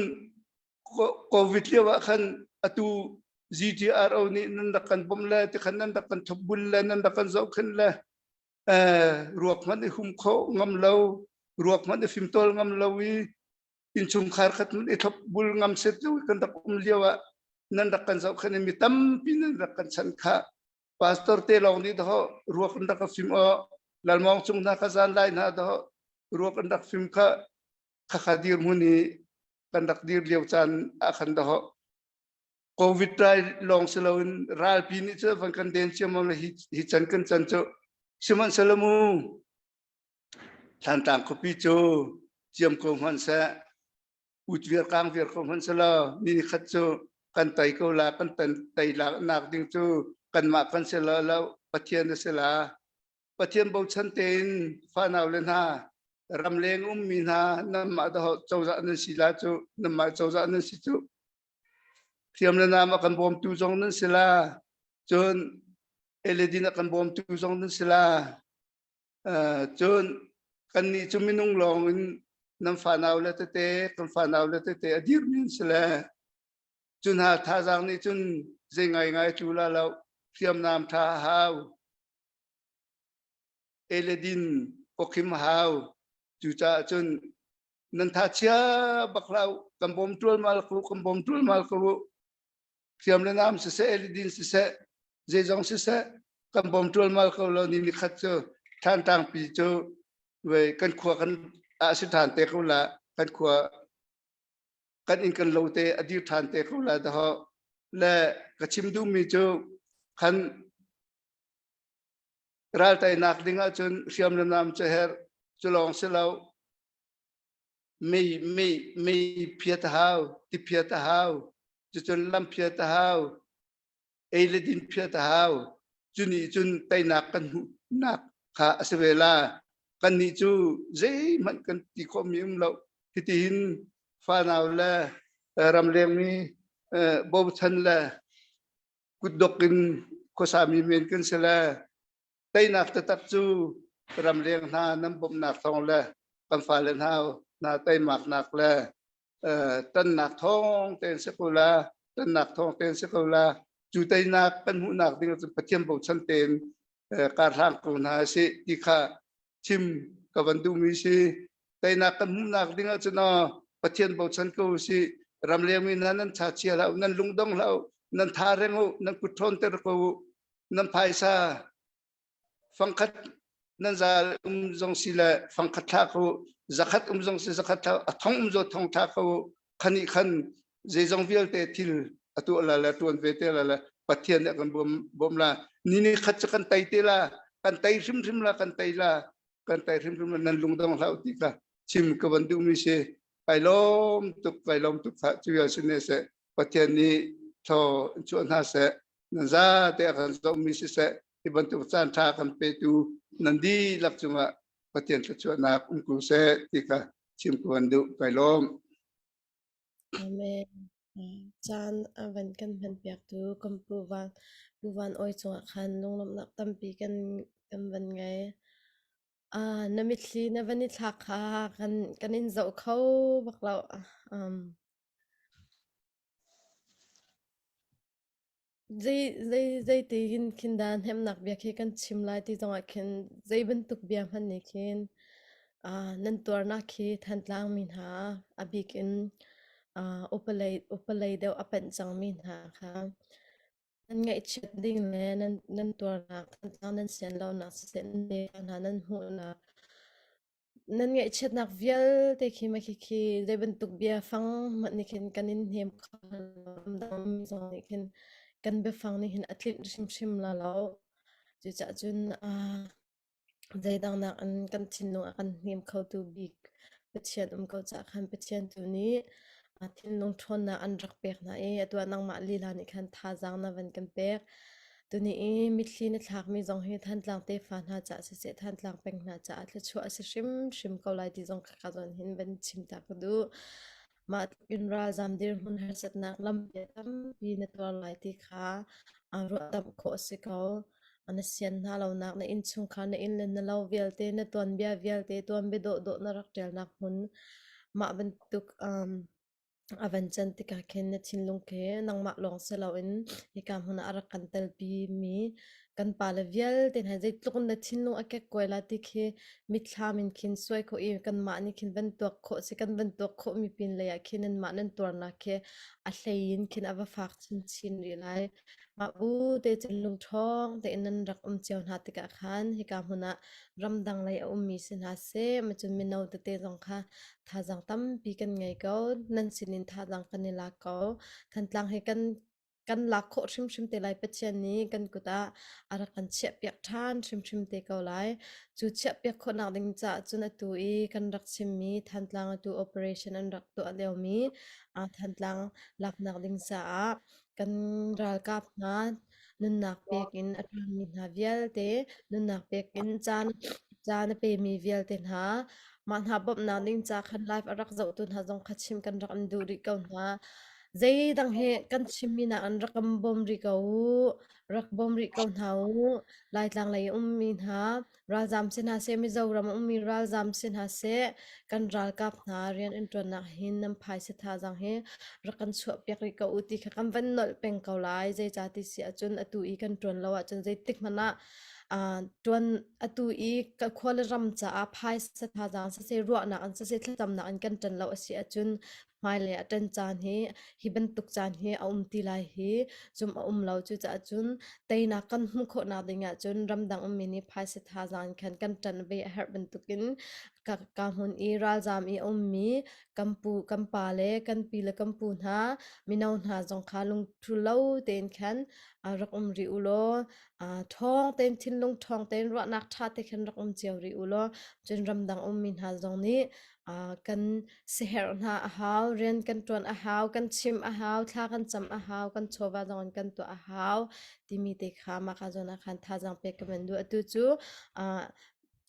covid lio ah khan atu GTRO nih nan rak kan bawmh le tikhan nan rak kan thopbul le nan rak kan zohkhenh le ruak hmanh i hum kho ngam lo ruak hmanh i fimtawl ngam lo i innchungkhar khat hmanh i thlopbul ngam set lo kan rak um lio ah nan rak kan zohkhenh i mi tampi nan rak kan chan kha pastor te lawng nih daw ruak an rak fim o lalmawng cung hna kha zan lai hna daw ruak an rak fim kha khakha dir hmun i kan rak dir lio caan ah khan daw COVID rai lawng si loin ralpi nih cu van kan den ciammam le hi, hi chan kan chan cu sihmanhsehlaw mu Thlantlang khuapi cu ciam ko hmanh seh ut viar kang viar ko hmanh selaw ni khat cu kan tei ko la kan tan tei la nak ding cu kanmah kan si lo lo Pathian a si la Pathian bochan tein fanau le hna ramleng ummi hna nanmah dah cozah nan si la cu nanmah cozah nan si cu Hriam le nam a kan bawmtu zong nan si la. Cun eledin a kan bawmtu zong nan si la. Cun kannih cu minung lawng in nan fanau le tete kan fanau le tete a dirmi an si le cu hna thazaang nih cun zei ngaingai tlu la lo hriamnam tha a hau eledin pawkhim a hau cucaah cun nan tha chia bak hlah kan bawm ṭualmal ko kan bawm ṭualmal ko hriam le nam siseh eledin siseh zeizong siseh kan bawm ṭualmal ko lo ni nikhat cu Thantlang pi cu ve kan khua kan ah si ṭhan te ko la kan khua kan inn kan lo te a dir ṭhan te ko la daho le ka chim duhmi cu khan raltainak ding ahcun hriam le nam cu herh cu lawng si lo mei mei mei phiat a hau ti phiat a hau cucun lam phiat a hau ei le din phiat a hau cu nih cun teinak kan hmuhnak kha a si ve la kannih cu zeihmanh kan ti khawhmi um lo hitihin fanau le ramlengmi bochan le kutdok in khuasami men kan si le teinak taktak cu ramleng hna nan bawmhnak thawng le kan fale hna hna teimaknak le tannak thawng tein si ko la tannak thawng tein si ko la cu teinak kan hmuhnak ding cu Pathian bochan tein kar hlang ko hna si ti kha chim ka van duhmi si teinak kan hmuhnak ding ahcun Pathian bochan ko si ramleng mi hna nan tha chia hlah nan lungdong hlah nan tha reng u nan kut ṭhawn ter ko u nan phaisa fangkhat nan zal um zong si le fangkhat thla ko zakhat um zong si zakhat thla a thong um zo thong thla ko khani khan zeizong vialte thil a tuah la le tuan ve te la le Pathian nih kan bawm bawm la ni ni khat cu kan tei te la kan tei hrimhrim la kan tei la kan tei hrimhrim la nan lungdong hlah ti kha chim ka van duhmi si kai lawm tuk kai lawm tuk kha cu vial si ne seh Pathian nih thaw in chuah hna seh nan za te a kan zohmi siseh hi bantuk caan ṭha kan petu nan dihlak cungah Pathian thluachuahnak um ko seh ti kha. chim ka van duh. Kai lawm.
Amen. Caan a van kan hmanpiaktu kan Pu Van, Pu Van Awi cungah khan lunglawmhnak tampi kan kan van ngei. Ah, na mitthli na van i thlak kha kan kan in zoh kho bak lo. Um, Zei zei zeitin khin dah hnemhnak bia khi kan chim lai ti zongah khin zei bantuk bia hmanh nih khin ah nan tuarnak khi Thantlang mi hna a bik in ah upalei upalei deuh a panh cangmi hna kha nan ngaihchiat ding le nan nan tuarnak Thantlang nan sian lonak siseh nan hna nan hmuhnak Nan ngaihchiatnak vialte khi mah khikhi zei bantuk biafang hmanh nih khin kan in hnem kho hna lo. Ramdangmi zong nih khin kan biafang nih hin a tlinh hrimhrim la lo. Cucaah cun uh, zeidang nakin kan thinlung a kan hnem khotu bik Pathian um ko caah khan Pathian tu nih uh, thinlung ṭhawnnak an rak pek hna i atu ah nangmah lila nih khan thazaang na van kan pek. Tuni i mitthli na thlakmi zong hi Thantlang tefa hna caah siseh Thantlang peng hna caah thluachuah a si hrimhrim ko lai ti zong ka zawn hin van chim ta ka duh. Mah in ralzam dirhmun harsatnak lampi tampi na tuar lai ti kha ruahdamh khawh a si ko. Na sian hna lonak, na innchungkhar, na inn le na lo vialte, na tuanbia vialte, tuanbia dawhdawh na rak ṭialnak hmun mah bantuk um, A van can tikah khin na thinlung khi nangmah lawng si loin hika hmun ah a rak kan telpi mi kan pale vialte hna zeitluk in na thinlung a kekkuai la ti khi mitthlam in khin suai khawh i kanmah nih khin van tuak khawh si kan van tuak khawh mi pin lei ah khin nanmah nan tuarnak khi a hlei in khin a va fak chinchin rih lai. Mah bu te cun lungṭhawng tein nan rak um cio hna tikah khan hika hmun ah ramdang lei a ummi si hna seh, cun mino tete zong kha thazaang tampi kan ngei ko. Nan sinin thazaang kan i lak ko. Thantlang hi kan kan lak khawh hrimhrim te lai Pathian nih kan kut ah a rak kan chiahpiak ṭhan hrimhrim te ko lai. Cu chiahpiak khawhnak ding caah cun atu i kan rak chimmi Thantlang atu operation an rak tuah liomi Thantlang laknak ding caah kan ralkap hna nunnak pek in a ṭuanmi hna vialte, nunnak pek in caan caan a pemi vialte hna, mah hna bawmhnak ding ca khan live a rak zohtu hna zong kha chim kan rak in duh rih ko hna. Zeidang hi kan chimmi nakin rak kan bawm rih ko u, rak bawm rih ko hna u. Laitlang lei ummi hna Ralzam si hna seh, Mizoram a ummi ralzam si hna seh, kan ralkap hna rian an ṭuannak hin nan phaisa thazaang hi rak kan chuahpiak rih ko u ti kha kan van nolh peng ko lai. Zeicah ti si ahcun atu i kan ṭuan lo ahcun zeitik hmanh ah uh, ṭuan atu i ka khua le ram caah phaisa thazaang siseh, ruahnak in siseh, thlacamnak in kan ṭan lo a si ahcun hmailei ah ṭan caan hi hi bantuk caan hi a um ti lai hi zumh a um lo. Cucaah cun teinak kan hmuh khawhnak ding ahcun ramdang ummi nih phaisa thazaang khan kan ṭan ve a herh bantukin ka, ka hmun i ralzaam i a ummi kan pu kan pa le kan pi le kan pu hna mino hna zong kha lungthu lo tein khan rak um rih u law ṭhawng tein thinlung ṭhawng tein ruahnak ṭha te khan rak um cio rih u law cun ramdang ummi hna zong nih kan siaherh hna a hau, rian kan ṭuan a hau, kan chim a hau, thla kan cam a hau, kan chawva zong in kan tuah a hau timi te kha mah ka zawn ah khan thazaang pek ka van duh. Atu cu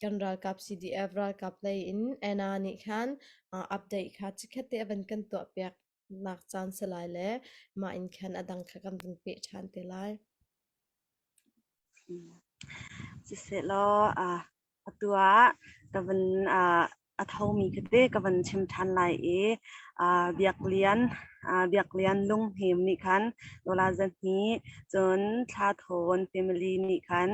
kan ralkap CDF ralkap lei in Anna nih khan update kha chikkhat te a van kan tuah piak nak caan si lai le mah in khan a dang kha kan vun peh ṭhan te lai.
Siseh law atu ah ka van a thomi tete ka van chim ṭhan lai i Biak Lian Biak Lian Lunghnem nih khan dollar 200 cun Thla Thawn family nih khan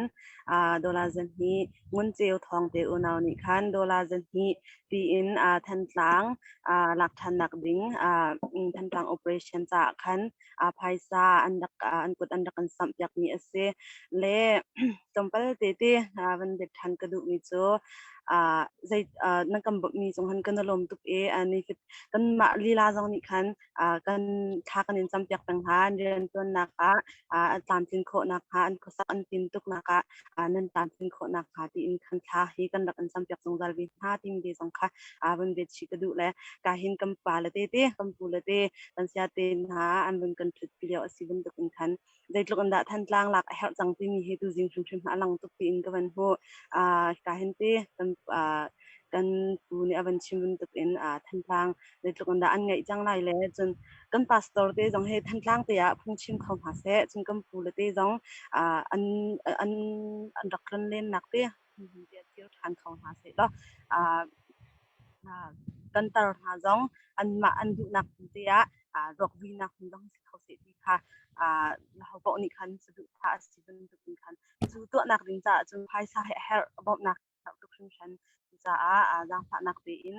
dollar 200 Ngun Ceu Thawng te unau nih khan dollar 200 tiin Thantlang lak ṭhannak ding Thantlang operation caah khan phaisa an rak an kut an rak kan samh piakmi a si. Le tlawmpal tete van bet ṭhan ka duhmi cu zei nan kan bawmhmi zong han kan i lawm tuk i kanmah lila zong nih khan kan thla kan in campiak peng hna rianṭuannak ah a tlamtlin khawhnak hnga an khuasak an tin tuknak ah nan tlamtlin khawhnak hnga tiin khan thla hi kan rak in campiak zungzal ve hna timi te zong kha van bet chih ka duh le ka hin kan pa le te te kan pu le te kan sia te hna an vun kan ṭhut pi lio a si bantuk in khan zeitluk in dah Thantlang lak a herh cang timi hi tuzing hrimhrim a lang tuk tiin ka van hmuh. Ka hin te kan. Kan pu nih a van chim bantuk in Thantlang zeitluk in dah an ngaih cang lai le cun kan pastor te zong hi Thantlang te ah phungchim kho hna seh. Cun kan pu le te zong an an an rak tlonlennak te te kir ṭhan kho hna seh law kan tar hna zong anmah an duhnak te ah ruakvuinak hmun zong si kho seh ti kha ho paoh nih khan saduhthah a si bantuk in khan cu tuahnak ding caah cun phaisa hi a herh bawmhnak herh tuk hringhran. Cucaah zaangfahnak tein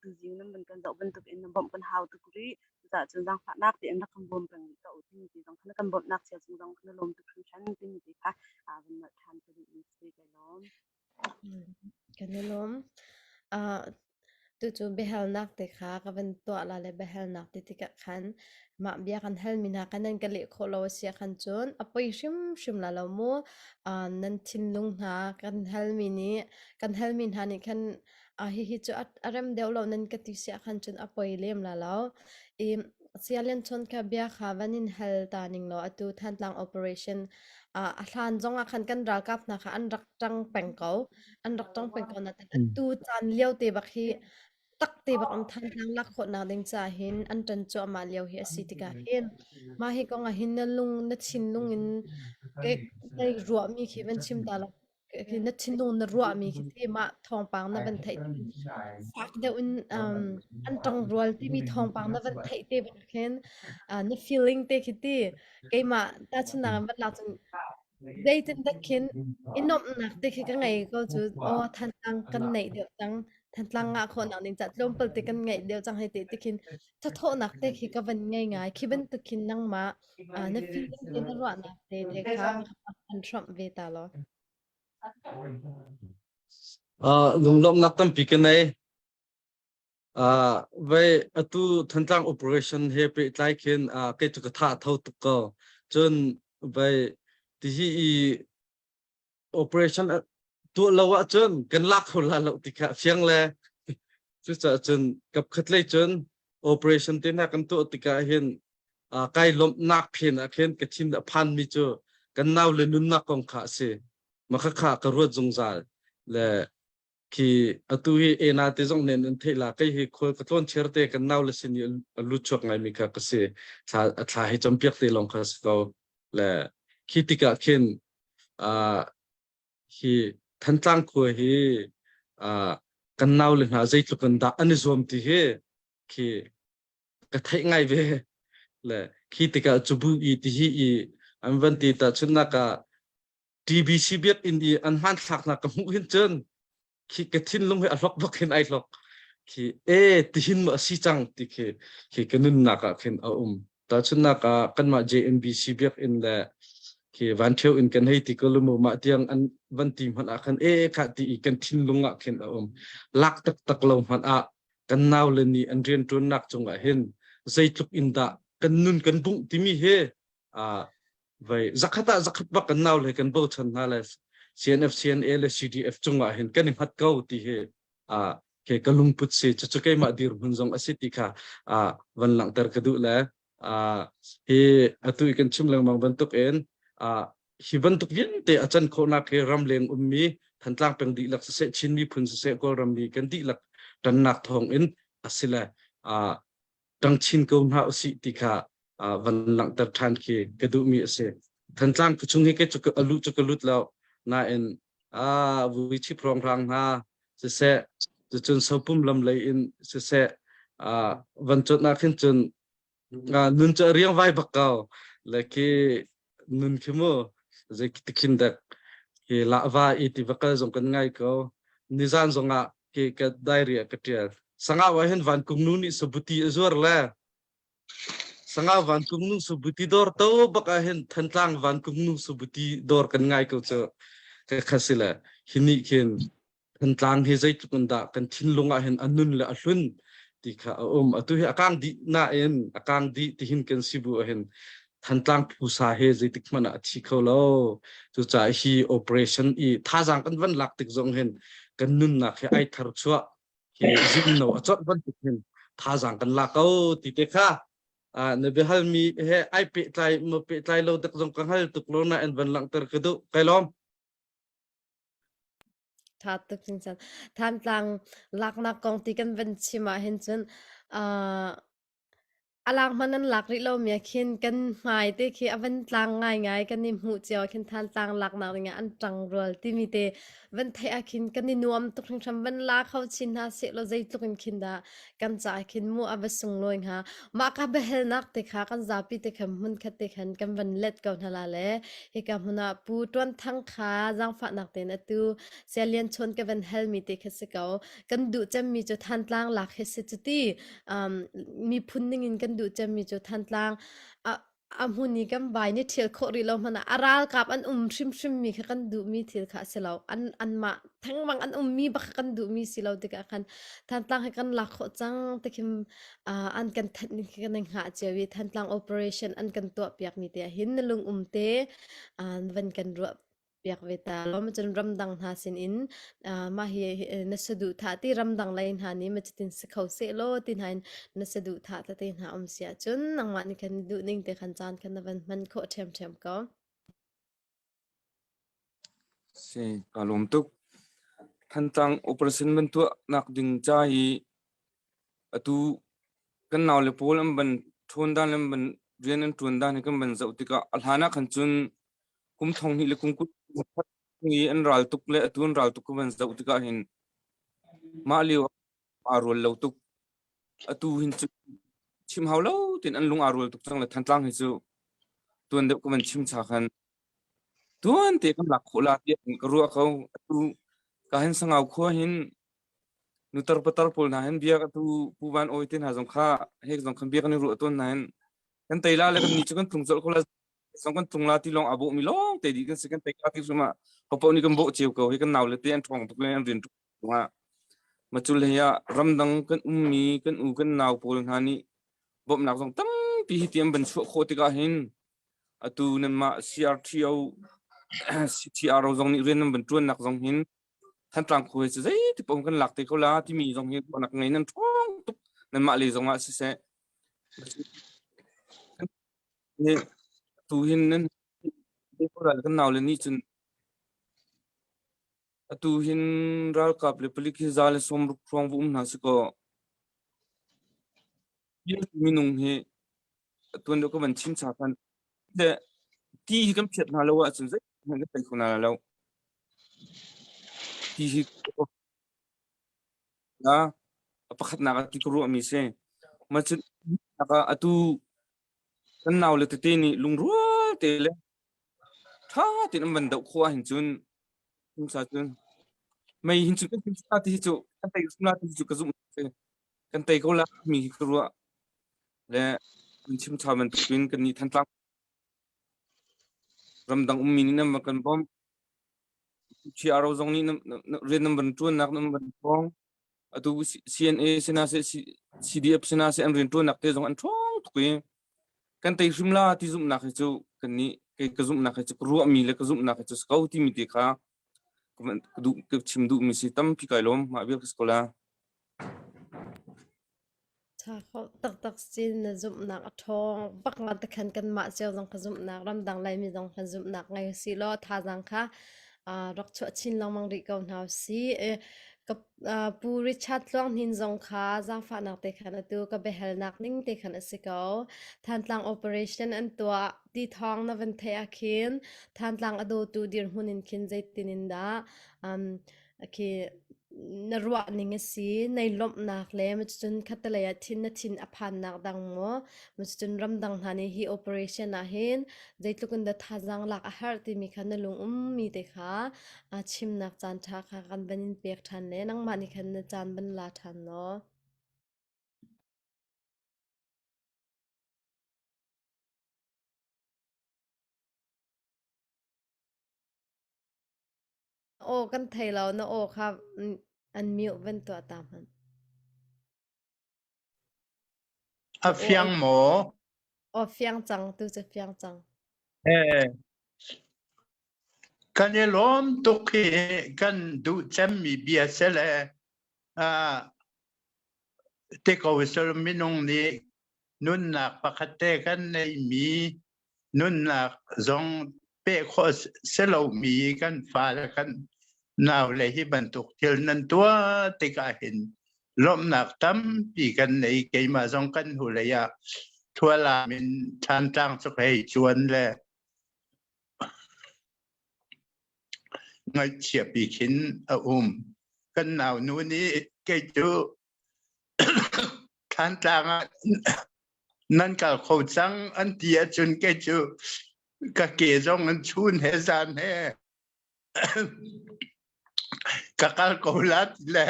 tuzing nan van kan zoh bantuk in bawmh kan hau tuk rih. Cucaah cun zaangfahnak tein rak kan bawm peng rih ko u timi ti zong kha na kan bawmhnak cio cung zong kan i lawm tuk hringhran timi ti kha van nolh ṭhan ka duhmi si. Kai lawm.
Kan i lawm. Tucu biahalnak te kha ka van tuah la le biahalnak ti tikah khan mah bia kan halmi hna kha nan ka leh khawh lo a si ahkhan cun a poi hrimhrim la lo mu. Uh, nan thinlung hna kan halmi nih kan halmi hna nih khan uh, hihi cu a, a rem deuh lo nan ka ti si ahkhan cun a poi lem la lo. I Sialian chawn kha bia kha van in hal ta ning law atu Thantlang operation uh, a hlan zong ah khan kan ralkap hna kha an rak ṭang peng ko. An rak tong peng ko nain atu caan lio te bak hi tak te bak in Thantlang lak khawhnak ding caah hin an ṭan cuahmah lio hi a si tikah hin mah hi kong ah hin na lung na thinlung in ke na ruahmi khi van chim ta law khi na thinlung na ruahmi khi ti mah thawngpang na van theih fak deuh in um, an ṭang rual timi thawngpang na van theih te bak khin uh, na feeling te khi ti keimah tahchunhnak in van lak cun Zeitindah khin i nuamhnak te khi ka ngei ko cu aw Thantlang kan neih deuh cang. Thantlang ngah khawhnak ding caah tlawmpal te kan ngeih deuh cang hei ti ti khin thathawhnak te khi ka van ngei ngai. Khi bantuk khin nangmah uh, na feeling te na ruahnak te te kha kan hrawmh ve ta law.
Uh, lunglawmhnak tampi ka nei. Uh, vei atu Thantlang operation he pehtlai khin uh, kei cu ka tha tho tuk ko. Cun vei tihi i operation tuah lo ahcun kan lak kho la lo ti kha fiang le cucaah cun kapkhat lei cun operation te hna kan tuah tikah hin uh, kai lawmhnak phen ah khin ka thin a phan mi cu kan nau le nunnak kong kha a si. Makha kha ka ruat zungzal le Khi atu hi ena te zong nen an theih la kei hi khual ka tlawn chiar te kan nau le sin i a lut chuak ngaimi kha ka si thla a thla hi campiak te lawng kha si ko le khi tikah khin uh, hi Thantlang khua hi uh, kan nau le hna zeitluk in dah an i zuam ti hi khi ka theih ngai ve le khi tikah cubu i ti hi i an van ti ta chunnak ah TBC biakinn i an hmanthlaknak ka hmuh hin cun khi ka thinlung hi a hlok bak hin ai hlok khi e tihin ma si cang ti khi khi ka nunnak ah khin a um tahchunnak ah kanmah JMBC biakinn le khi van theu in kan hei ti ko lumu mah tiang an van ti hmanh ah khan e kha ti i kan thinlung ah khin a um lak taktak lo hmanh ah kan nau le nih an rianṭuannak cungah hin zeitluk in dah kan nun kan bungh timi hi vai zakhat ah zakhat bak kan nau le kan bochan hna le CNF CNA le CDF cungah hin kan i hngat ko ti hi a ke ka lungput si cucu keimah dirhmun zong a si ti kha a van langhter ka duh le a hi atu i kan chim lengmang bantuk in a hi bantuk vialte a can khawhnak hi ramleng ummi Thantlang peng dihlak siseh Chin miphun siseh Kawlram mi kan dihlak ṭannak thawng in a si le a ṭang chin ko hna usih ti kha van langhter ṭhan khi ka duhmi a si. Thantlang khuachung hi kei cu a luh cu ka lut lo nain a vui chip hrawnghrang hna siseh cucun sopum lam lei in siseh van cuanh ah khin cun nun cu a riangvai bak ko le khi nun khi mu zei tikhin dek hi lahva i ti va kal zong kan ngai ko nizan zong ah ke ka diary ah ka ṭial sangau ah hin vankung nu nih sabuti a zuar le sangau vankung nu sabuti dawr to bak ah hin thantlang vankung nu sabuti dawr kan ngai ko cu ka kha si le hi nih khin Thantlang hi zeitluk in dah kan thinlung ah hin a nun le a hlun ti kha a um. Atu hi a kang dih nain a kang dih tihin kan si bu ahhin Thantlang phusa he zeitik hmanh ah a thi kho lo. Cucaah hi operation i thazaang kan van lak tik zong hin kan nunnak hi ai thar chuah hi zimno a chawnh bantuk hin thazaang kan la ko ti te kha na biahalmi he ai pehtlai ma pehtlai lo dak zong ka hngal tuk lo nain van langhter ka duh. Kai lawm.
Ṭha tuk hringhran. Thantlang laknak kong ti kan van chim ahhin cun uh, a lak hmanh an lak rih lomi ah khin kan hmai te khi a van tlang ngaingai kan i hmuh cio ah khin Thantlang laknak dingah an ṭangrual timi te van theih ah khin kan i nuam tuk hringhran van la kho chin hna sehlaw zeitluk in khin dah kan caah khin mu a va sunglawi hnga. Mah ka biahalnak te kha kan zapi te khan hmunkhat te khan kan van let ko hna la le hika hmun ah Pu Tuan Thang kha zaangfahnak tein atu Saya Lian Chawn ka van halmi te kha si ko. Kan duh cemmi cu Thantlang lak hi si cuti um, miphun ning in kan duh cemmi cu Thantlang a a hmun i kan vai nih ṭhial khawh rih lo hmanh ah a ralkap an um hrimhrim mi kha kan duhmi thil kha a si lo. An anmah thengmang an ummi bak kha kan duhmi si lo tikah khan Thantlang hi kan lak khawh cang ti khin uh, an kan thanh ning khi kan i hngah cio i Thantlang operation an kan tuah piak mi te ah hin na lung um te uh, van kan ruah piak ve ta lo ma cun ramdang hna sin in mah hi na saduhthah ti ramdang lei hna nih ma cutin si kho seh law ti hna in na saduhthah tete hna um si ahcun nangmah nih khan duh ning te khan caan khan na van hman khawh ṭhiamṭhiam ko.
Si, ka lawm tuk. Thantlang operation ban tuah nak ding ca hi atu kan nau le pawl an ban ṭhawn dan le an ban rian an ṭuan dan hi kan ban zoh tikah a hlan ah khan cun kum thong hnih le kum 20 i an ral tuk le atu an ral tuk ka van zoh tikah hin mah lio aa rual lo tuk. Atu hin cu chim hau lo tin an lung aa rual tuk cang le Thantlang hi cu tuan deuh ka van chim cha khan tuan te kan lak khawh la tiah ka ruah ko. Atu ka hin Sangau khua hin nutar patar pawl hna hin bia atu Pu Van Awi te hna zong kha hek zong khan bia kan i ruah tawn hna hin kan tei la le kan ni cu kan tlung colh ko la zong kan tlung la ti lawng a bawh mi lawng te dih kan si kan tei la ti hrim ah hopoh nih kan bawh cio ko hi kan nau le te an ṭhawng tuk le an rian tuk ah macul hlei ah ramdang kan ummi kan u kan nau pawl hna nih bawmhnak zong tampi hi ti an van chuah khawh tikah hin atu nanmah CRTO CTRO zong nih rian nan van ṭuannak zong hin Thantlang khua hi cu zeiti paoh kan lak te ko la timi zong hi ruahnak ngei nan ṭhawng tuk nanmah lei zong ah siseh Tu hin nan kan nau le nih cun atu hin ralkap le palik hi za le 60 hrawng va um hna si kaw minung hi tuan deuh ka van chim cha khan le ti hi kan phiat hna lo ahcun zeihmanh kan tei kho hna lo. Ti hi A pakhatnak ah ti ka ruahmi si. Mah cun atu kan naule tete nih lungrual te le ṭha tein an van doh khawh ahhin cun pumsa cun mei hin cun kan pumsa ti hi cu kan tei la ti cu ka zumh si. Kan tei ko la mi hi ka ruah. Le kan chim ṭha bantukin kan nih Thantlang ramdang ummi nih nan van kan bawmh. CRO zong nih rian nan van ṭuannak nan van ṭhawng. Atu CNA sinah seh CDF sinah seh an rian ṭuannak te zong an ṭhawng tuk i kan tei hrim la ti zumhnak hi cu kan nih kei ka zumhnak hi cu ka ruahmi le ka zumhnak hi cu si ko timi te kha ka duh ka chim duhmi si tampi kai lawm mah vial ka si ko la.
Ṭha kho taktak sin na zumhnak a ṭhawng bak nga te khan kanmah cio zong kha zumhnak ramdang Laimi zong khan zumhnak ngei usih law thazaang kha uh, rak chuah chin lengmang rih ko hna usih. Eh, ka uh, Pu Richard Tluang Hnin zong kha zaangfahnak te khan atu ka biahalnak ning te khan a si ko. Thantlang operation an tuah ti thawng na van theih ah khin Thantlang a dawtu dirhmun in khin zeitin in dah um, Khi na ruah ning a si, nei lawmhnak le cucun khattelei ah thin na thin a phannak dang maw, cucun ramdang hna nih hi operation ah hin zeitluk in dah thazaang lak a herh timi kha na lung ummi te kha chimnak caan ṭha kha kan van in pek ṭhan le nangmah nih khan na caan van la ṭhan law. Aw kan thei lo, na aw kha an mute van tuah ta hmanh.
A fiang maw?
Aw fiang cang, tu cu fiang cang.
Eh. Kan i lawm tuk hi kan duh cemmi bia si le ah te ko sul minung nih nunnak pakhat te kan neihmi nunnak zong peh khawh si lomi kan fale kan. Nau le hi bantuk thil nan tuah tikah hin lawmhnak tampi kan nei. Keimah zong kan hnulei ah Thualam in Thantlang cu ka hei cuan le ngaihchia pi khin a um. Kan nau nu nih kei cu Thantlang ah nan kal kho cang an ti ahcun kei cu ka ke zong an chun he zan he ka kal ko la ti le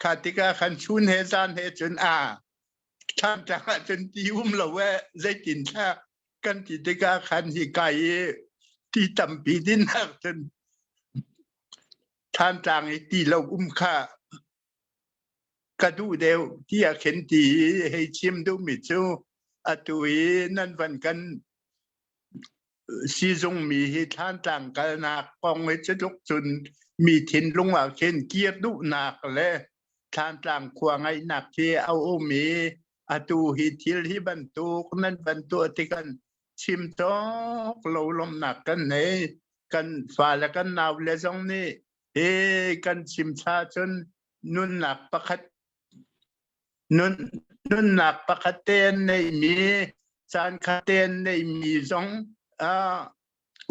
kha tikah khan chun he zan he cun a Thantlang ah cun ti um lo e zeitin thla kan ti tikah khan hi kai i ti tampi dinnak cun Thantlang i ti lo um kha ka duh deuh tiah khin ti i hei chim duhmi cu atu i nan van kan sizungmi hi Thlantlang kalnak kong hi cutluk cun mi thinlung ah khin kir duhnak le Thlantlang khua ngaihnak khi a um i atu hi thil hi bantuk nan van tuah tikan chim cawk lo lawmhnak kan nei kan fale kan naule zong nih hi kan chim cha cun nunnak pakhat nun nunnak pakhat te an neihmi caan khat te an neihmi zong ah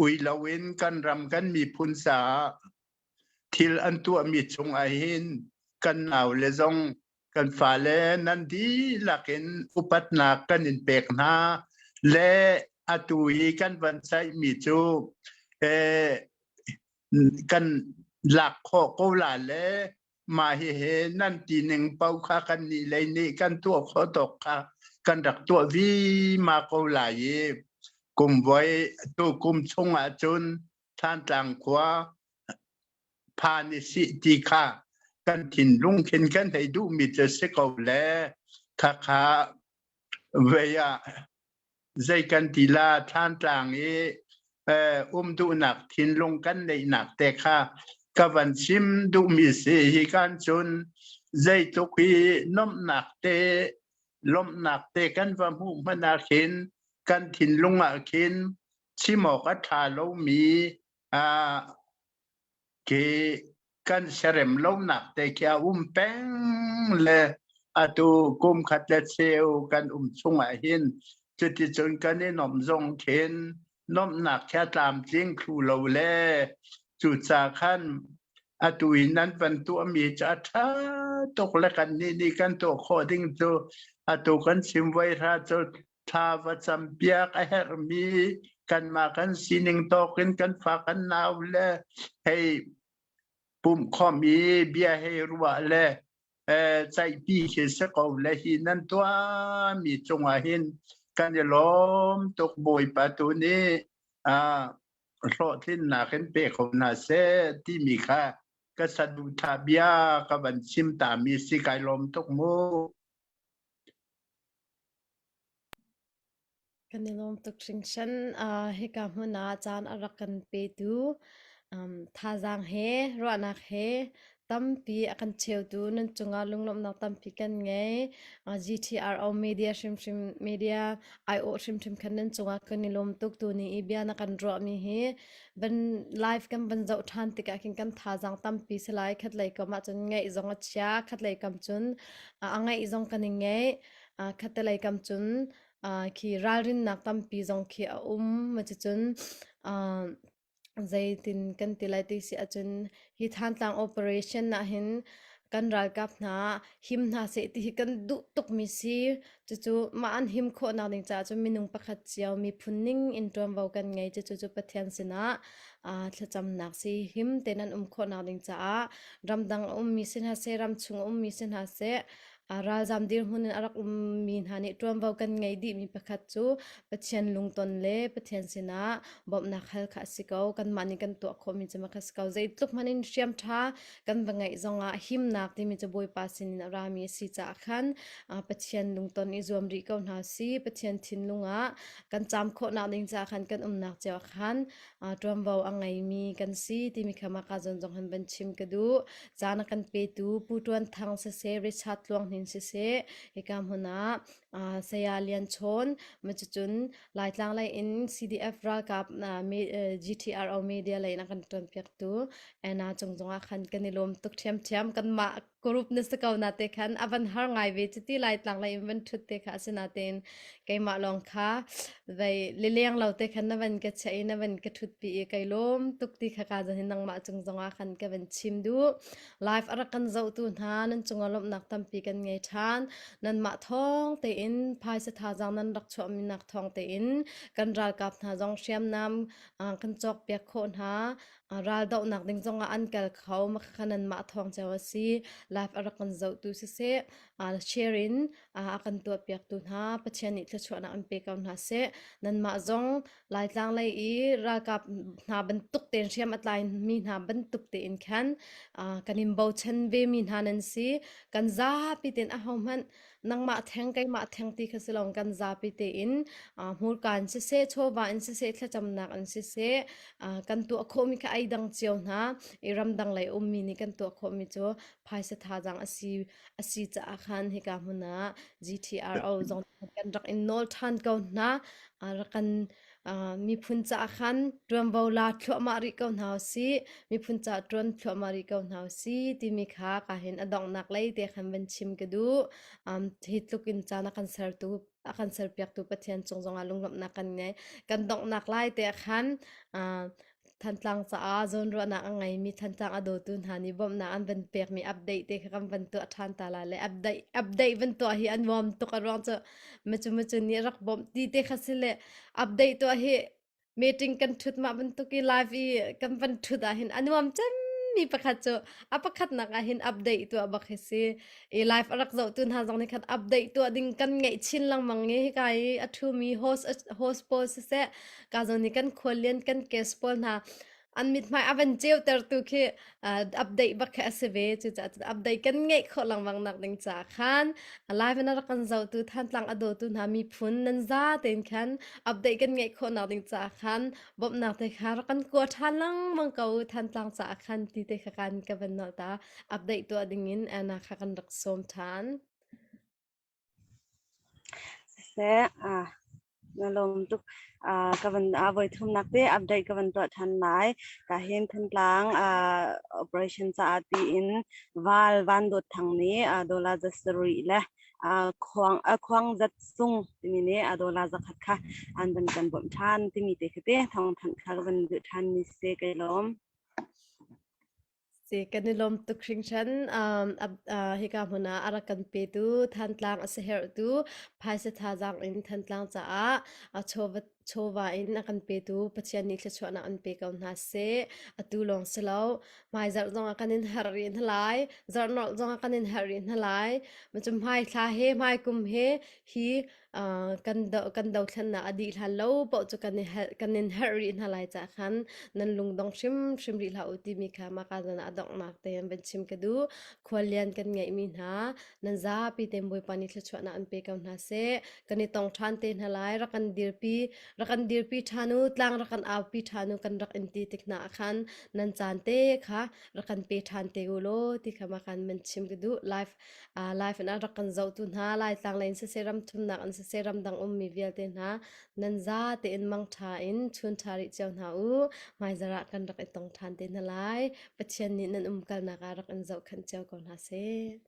ui loin kan ram kan miphun caah thil an tuahmi chung ah hin kan naule zong kan fale nan dihlak in upatnak kan in pek hna le atu i kan van ceihmi cu eh, kan lak khawh ko la le mah hihi nan ti ning paoh kha kan nih lei nih kan tuah khawh tawk kha kan rak tuah vima ko lai i kum voi tu kum chung ah cun Thantlang khua phan i sih ti kha kan thinlung khin kan hei duhmi cu si ko le khakha vei ah zei kan ti la Thlantlang i um duhnak thinlung kan neihnak te kha ka van chim duhmi si hi kan cun zeitluk hi nomhnak te lawmhnak te kan va hmuh hmanh ah khin kan thinlung ah khin chim awk a ṭha lomi khi kan siarem lonak te khi a um peng le atu kum khat le cheu kan um chung ah hin cuticun kan i nomh zong khin nomhnak khi a tlamtling thlu lo le cuca khan atu in nan van tuahmi cu a ṭha tuk le kan nih nih kan tuah khawh ding cu atu kan chim voi hra cu thla va campiak a herhmi kanmah kan sining tawk in kan fa kan nau le hei pumhkhawmh i bia hei ruah le ceihpi khi si ko le hi nan tuahmi cungah hin kan i lawm tuk Bawipa tu nih hlawhtlinnak in pe kho hna seh timi kha ka saduhthah bia ka van chim tami si kai lawm tuk mu.
Kan i lawm tuk hringhran. Uh, hika hmun ah caan a rak kan petu um, thazaang he ruahnak he tampi a kan cheutu nan cungah lunglawmhnak tampi kan ngei. Uh, GTRO media hrimhrim media aiawh hrimhrim khan nan cungah kan i lawm tuk tu ni i bia na kan ruahmi hi van live kan van zoh ṭhan tikah khin kan thazaang tampi si lai khat lei kam ah cun ngaih zong a chia khat lei kam cun a ngaih zong kan i ngeih khattelei kam cun khi ralrinnak tampi zong khi a um cucun zeitin kan ti lai ti si ahcun hi Thantlang operation ah hin kan ralkap hna him hna seh ti hi kan duh tukmi si cucu mah an him khawhnak ding caah cun minung pakhat cio miphun ning in ṭuanvo kan ngei cucu cu Pathian sinah thlacamnak si him tein an um khawhnak ding caah ramdang a ummi si hna seh ramchung a ummi si hna seh ralzam dirhmun in a rak ummi hna nih ṭuanvo kan ngei dihmi pakhat cu Pathian lungton le Pathian sinah bawmhnak hal kha a si ko. Kanmah nih kan tuah khawhmi cu mah kha si ko. Zeitluk hmanh in hriam ṭha kan va ngeih zongah himnak timi cu Bawipa sinin a rami a si caah khan Pathian lungton i zuam rih ko hna si. Pathian thinlung ah kan caam khawhnak ding caah khan kan umnak cio ah khan ṭuanvo a ngeimi kan si timi kha mah ka zawn zong han van chim ka duh. Caan a kan petu Pu Ṭuan Thang siseh, Richard Tluang Hnin siseh, hika hmun ah. Saya Lian Chawn cucun Laitlang lei in CDF ralkap GTRO media lei in a kan ṭuanpiaktu Anna cung zongah khan kan i lawm tuk ṭhiamṭhiam. Kanmah group na si ko na te khan a van har ngai ve cuti Laitlang lei in van ṭhut te kha asinatein keimah lawng kha vei lileng lo te khan na van ka chiah i na van ka ṭhutpi i kai lawm tuk ti kha ka zan hi nangmah cung zongah khan ka van chim duh. Live a rak kan zohtu hna nan cungah lawmhnak tampi kan ngei ṭhan. Nanmah thawng tein phaisa thazaang nan rak chuahmi nak thawng tein kan ralkap hna zong hriamnam kan cawkpiak khawh hna. Raldohnak ding zongah an kal kho. Makhakha nanmah thawng cio a si. Live a rak kan zohtu siseh, share in a kan tuahpiaktu hna Pathian nih thluachuahnak an pe ko hna seh. Nanmah zong Laitlang lei i ralkap hna bantuk tein hriam a tlaimi hna bantuk tein khan kan in bochan vemi hna nan si. Kan zapi tein ahohmanh nangmah theng keimah theng ti kha si lo kan zapi tein hmurka in siseh, chawva in siseh, thlacamnak in siseh kan tuah khawhmi kha ai dang cio hna. I ramdang lei ummi nih kan tuah khawhmi cu phaisa thazaang a si a si caah khan hika hmun ah GTRO zong kan rak in nawl ṭhan ko hna. Rak kan miphun caah khan ṭuanvo la thluahmah rih ko hna usih. Miphun caah ṭuan thluahmah rih ko hna usih timi kha ka hin a donghnak lei te khan van chim ka duh. Hi tluk in caan a kan sertu a kan serpiaktu Pathian cung zongah lunglawmhnak kan ngei. Kan donghnak lai te khan Thantlang caah zawnruahnak a ngeimi Thantlang a dawtu hna nih bawmhnak an van pekmi update te kha kan van tuah ṭhan ta lai le update update van tuah hi a nuam tuk a ruang cu macu macu nih rak bawmh ti te kha si le update tuah hi meeting kan ṭhut mah bantuk i live i kan van ṭhut ah hin a nuam cemmi pakhat cu a pakhatnak ah hin update tuah bak hi si. I live a rak zohtu hna zong nih khan update tuah ding kan ngeih chin lengmang i hika i a ṭhumi host host pawl siseh ka zawn i kan khuallian kan guest pawl hna an mithmai a van ceutertu khi update bak khi a si ve. Cucaah cun update kan ngeih khawh lengmang nak ding caah khan live in a rak kan zohtu Thantlang a dawtu hna miphun nan za tein khan update kan ngeih khawh nak ding caah khan bawmhnak te kha rak kan kua ṭhan lengmang ko Thantlang caah khan ti te kha kan ka van nolh ta. Update tuah dingin Anna kha kan rak sawm ṭhan.
Siseh, ah, na lawm tuk. Ah, ka van ah voi thumnak te update ka van tuah ṭhan lai. Ka hin Thantlang ah operation caah tiin Val Van Dawt Thang nih ah dollar za sarih le ah khuang ah khuang zat sung timi nih a dollar zakhat kha an van kan bawmh ṭhan timi te khi te thawngthanh kha ka van duh ṭhan mi si kai lawm.
Si, kan i lawm tuk hringhran. Um, ab, uh, hika hmun ah a rak kan petu Thantlang a siaherhtu phaisa thazaang in Thantlang caah a chawva chawva in a kan petu Pathian nih thluachuahnak an pe ko hna seh. Atu lawng si lo, hmaizarh zong ah kan in herh rih hna lai, zarhnolh zong ah kan in herh rih hna lai. Macun hmaithla he hmaikum he hi kan do kan dothlennak a dih hlan lo paoh cu kan i kan in herh rih hna lai cah khan nan lungdong hrimhrim rih hlah u timi kha maka zan ah donghnak te an van chim ka duh. Khuallian kan ngeihmi hna nan zapi te Bawipa nih thluachuahnak an pe ko hna seh. Kan i tong ṭhan te hna lai. Rak kan dirpi rak kan dirpi ṭhan u tlang rak kan aupi ṭhan u kan rak in ti tik hna ah khan nan caan te kha rak kan pe ṭhan te u law ti kha makan man chim ka duh. Live Live in a rak kan zohtu hna Laitlang lei in siseh ramthumnak in siseh ramdang ummi vialte hna nan za tein mangṭha in chun ṭha rih cio hna u. Hmaizarh ah kan rak i tong ṭhan te hna lai. Pathian nih nan umkalnak ah rak in zohkhenh cio ko hna seh.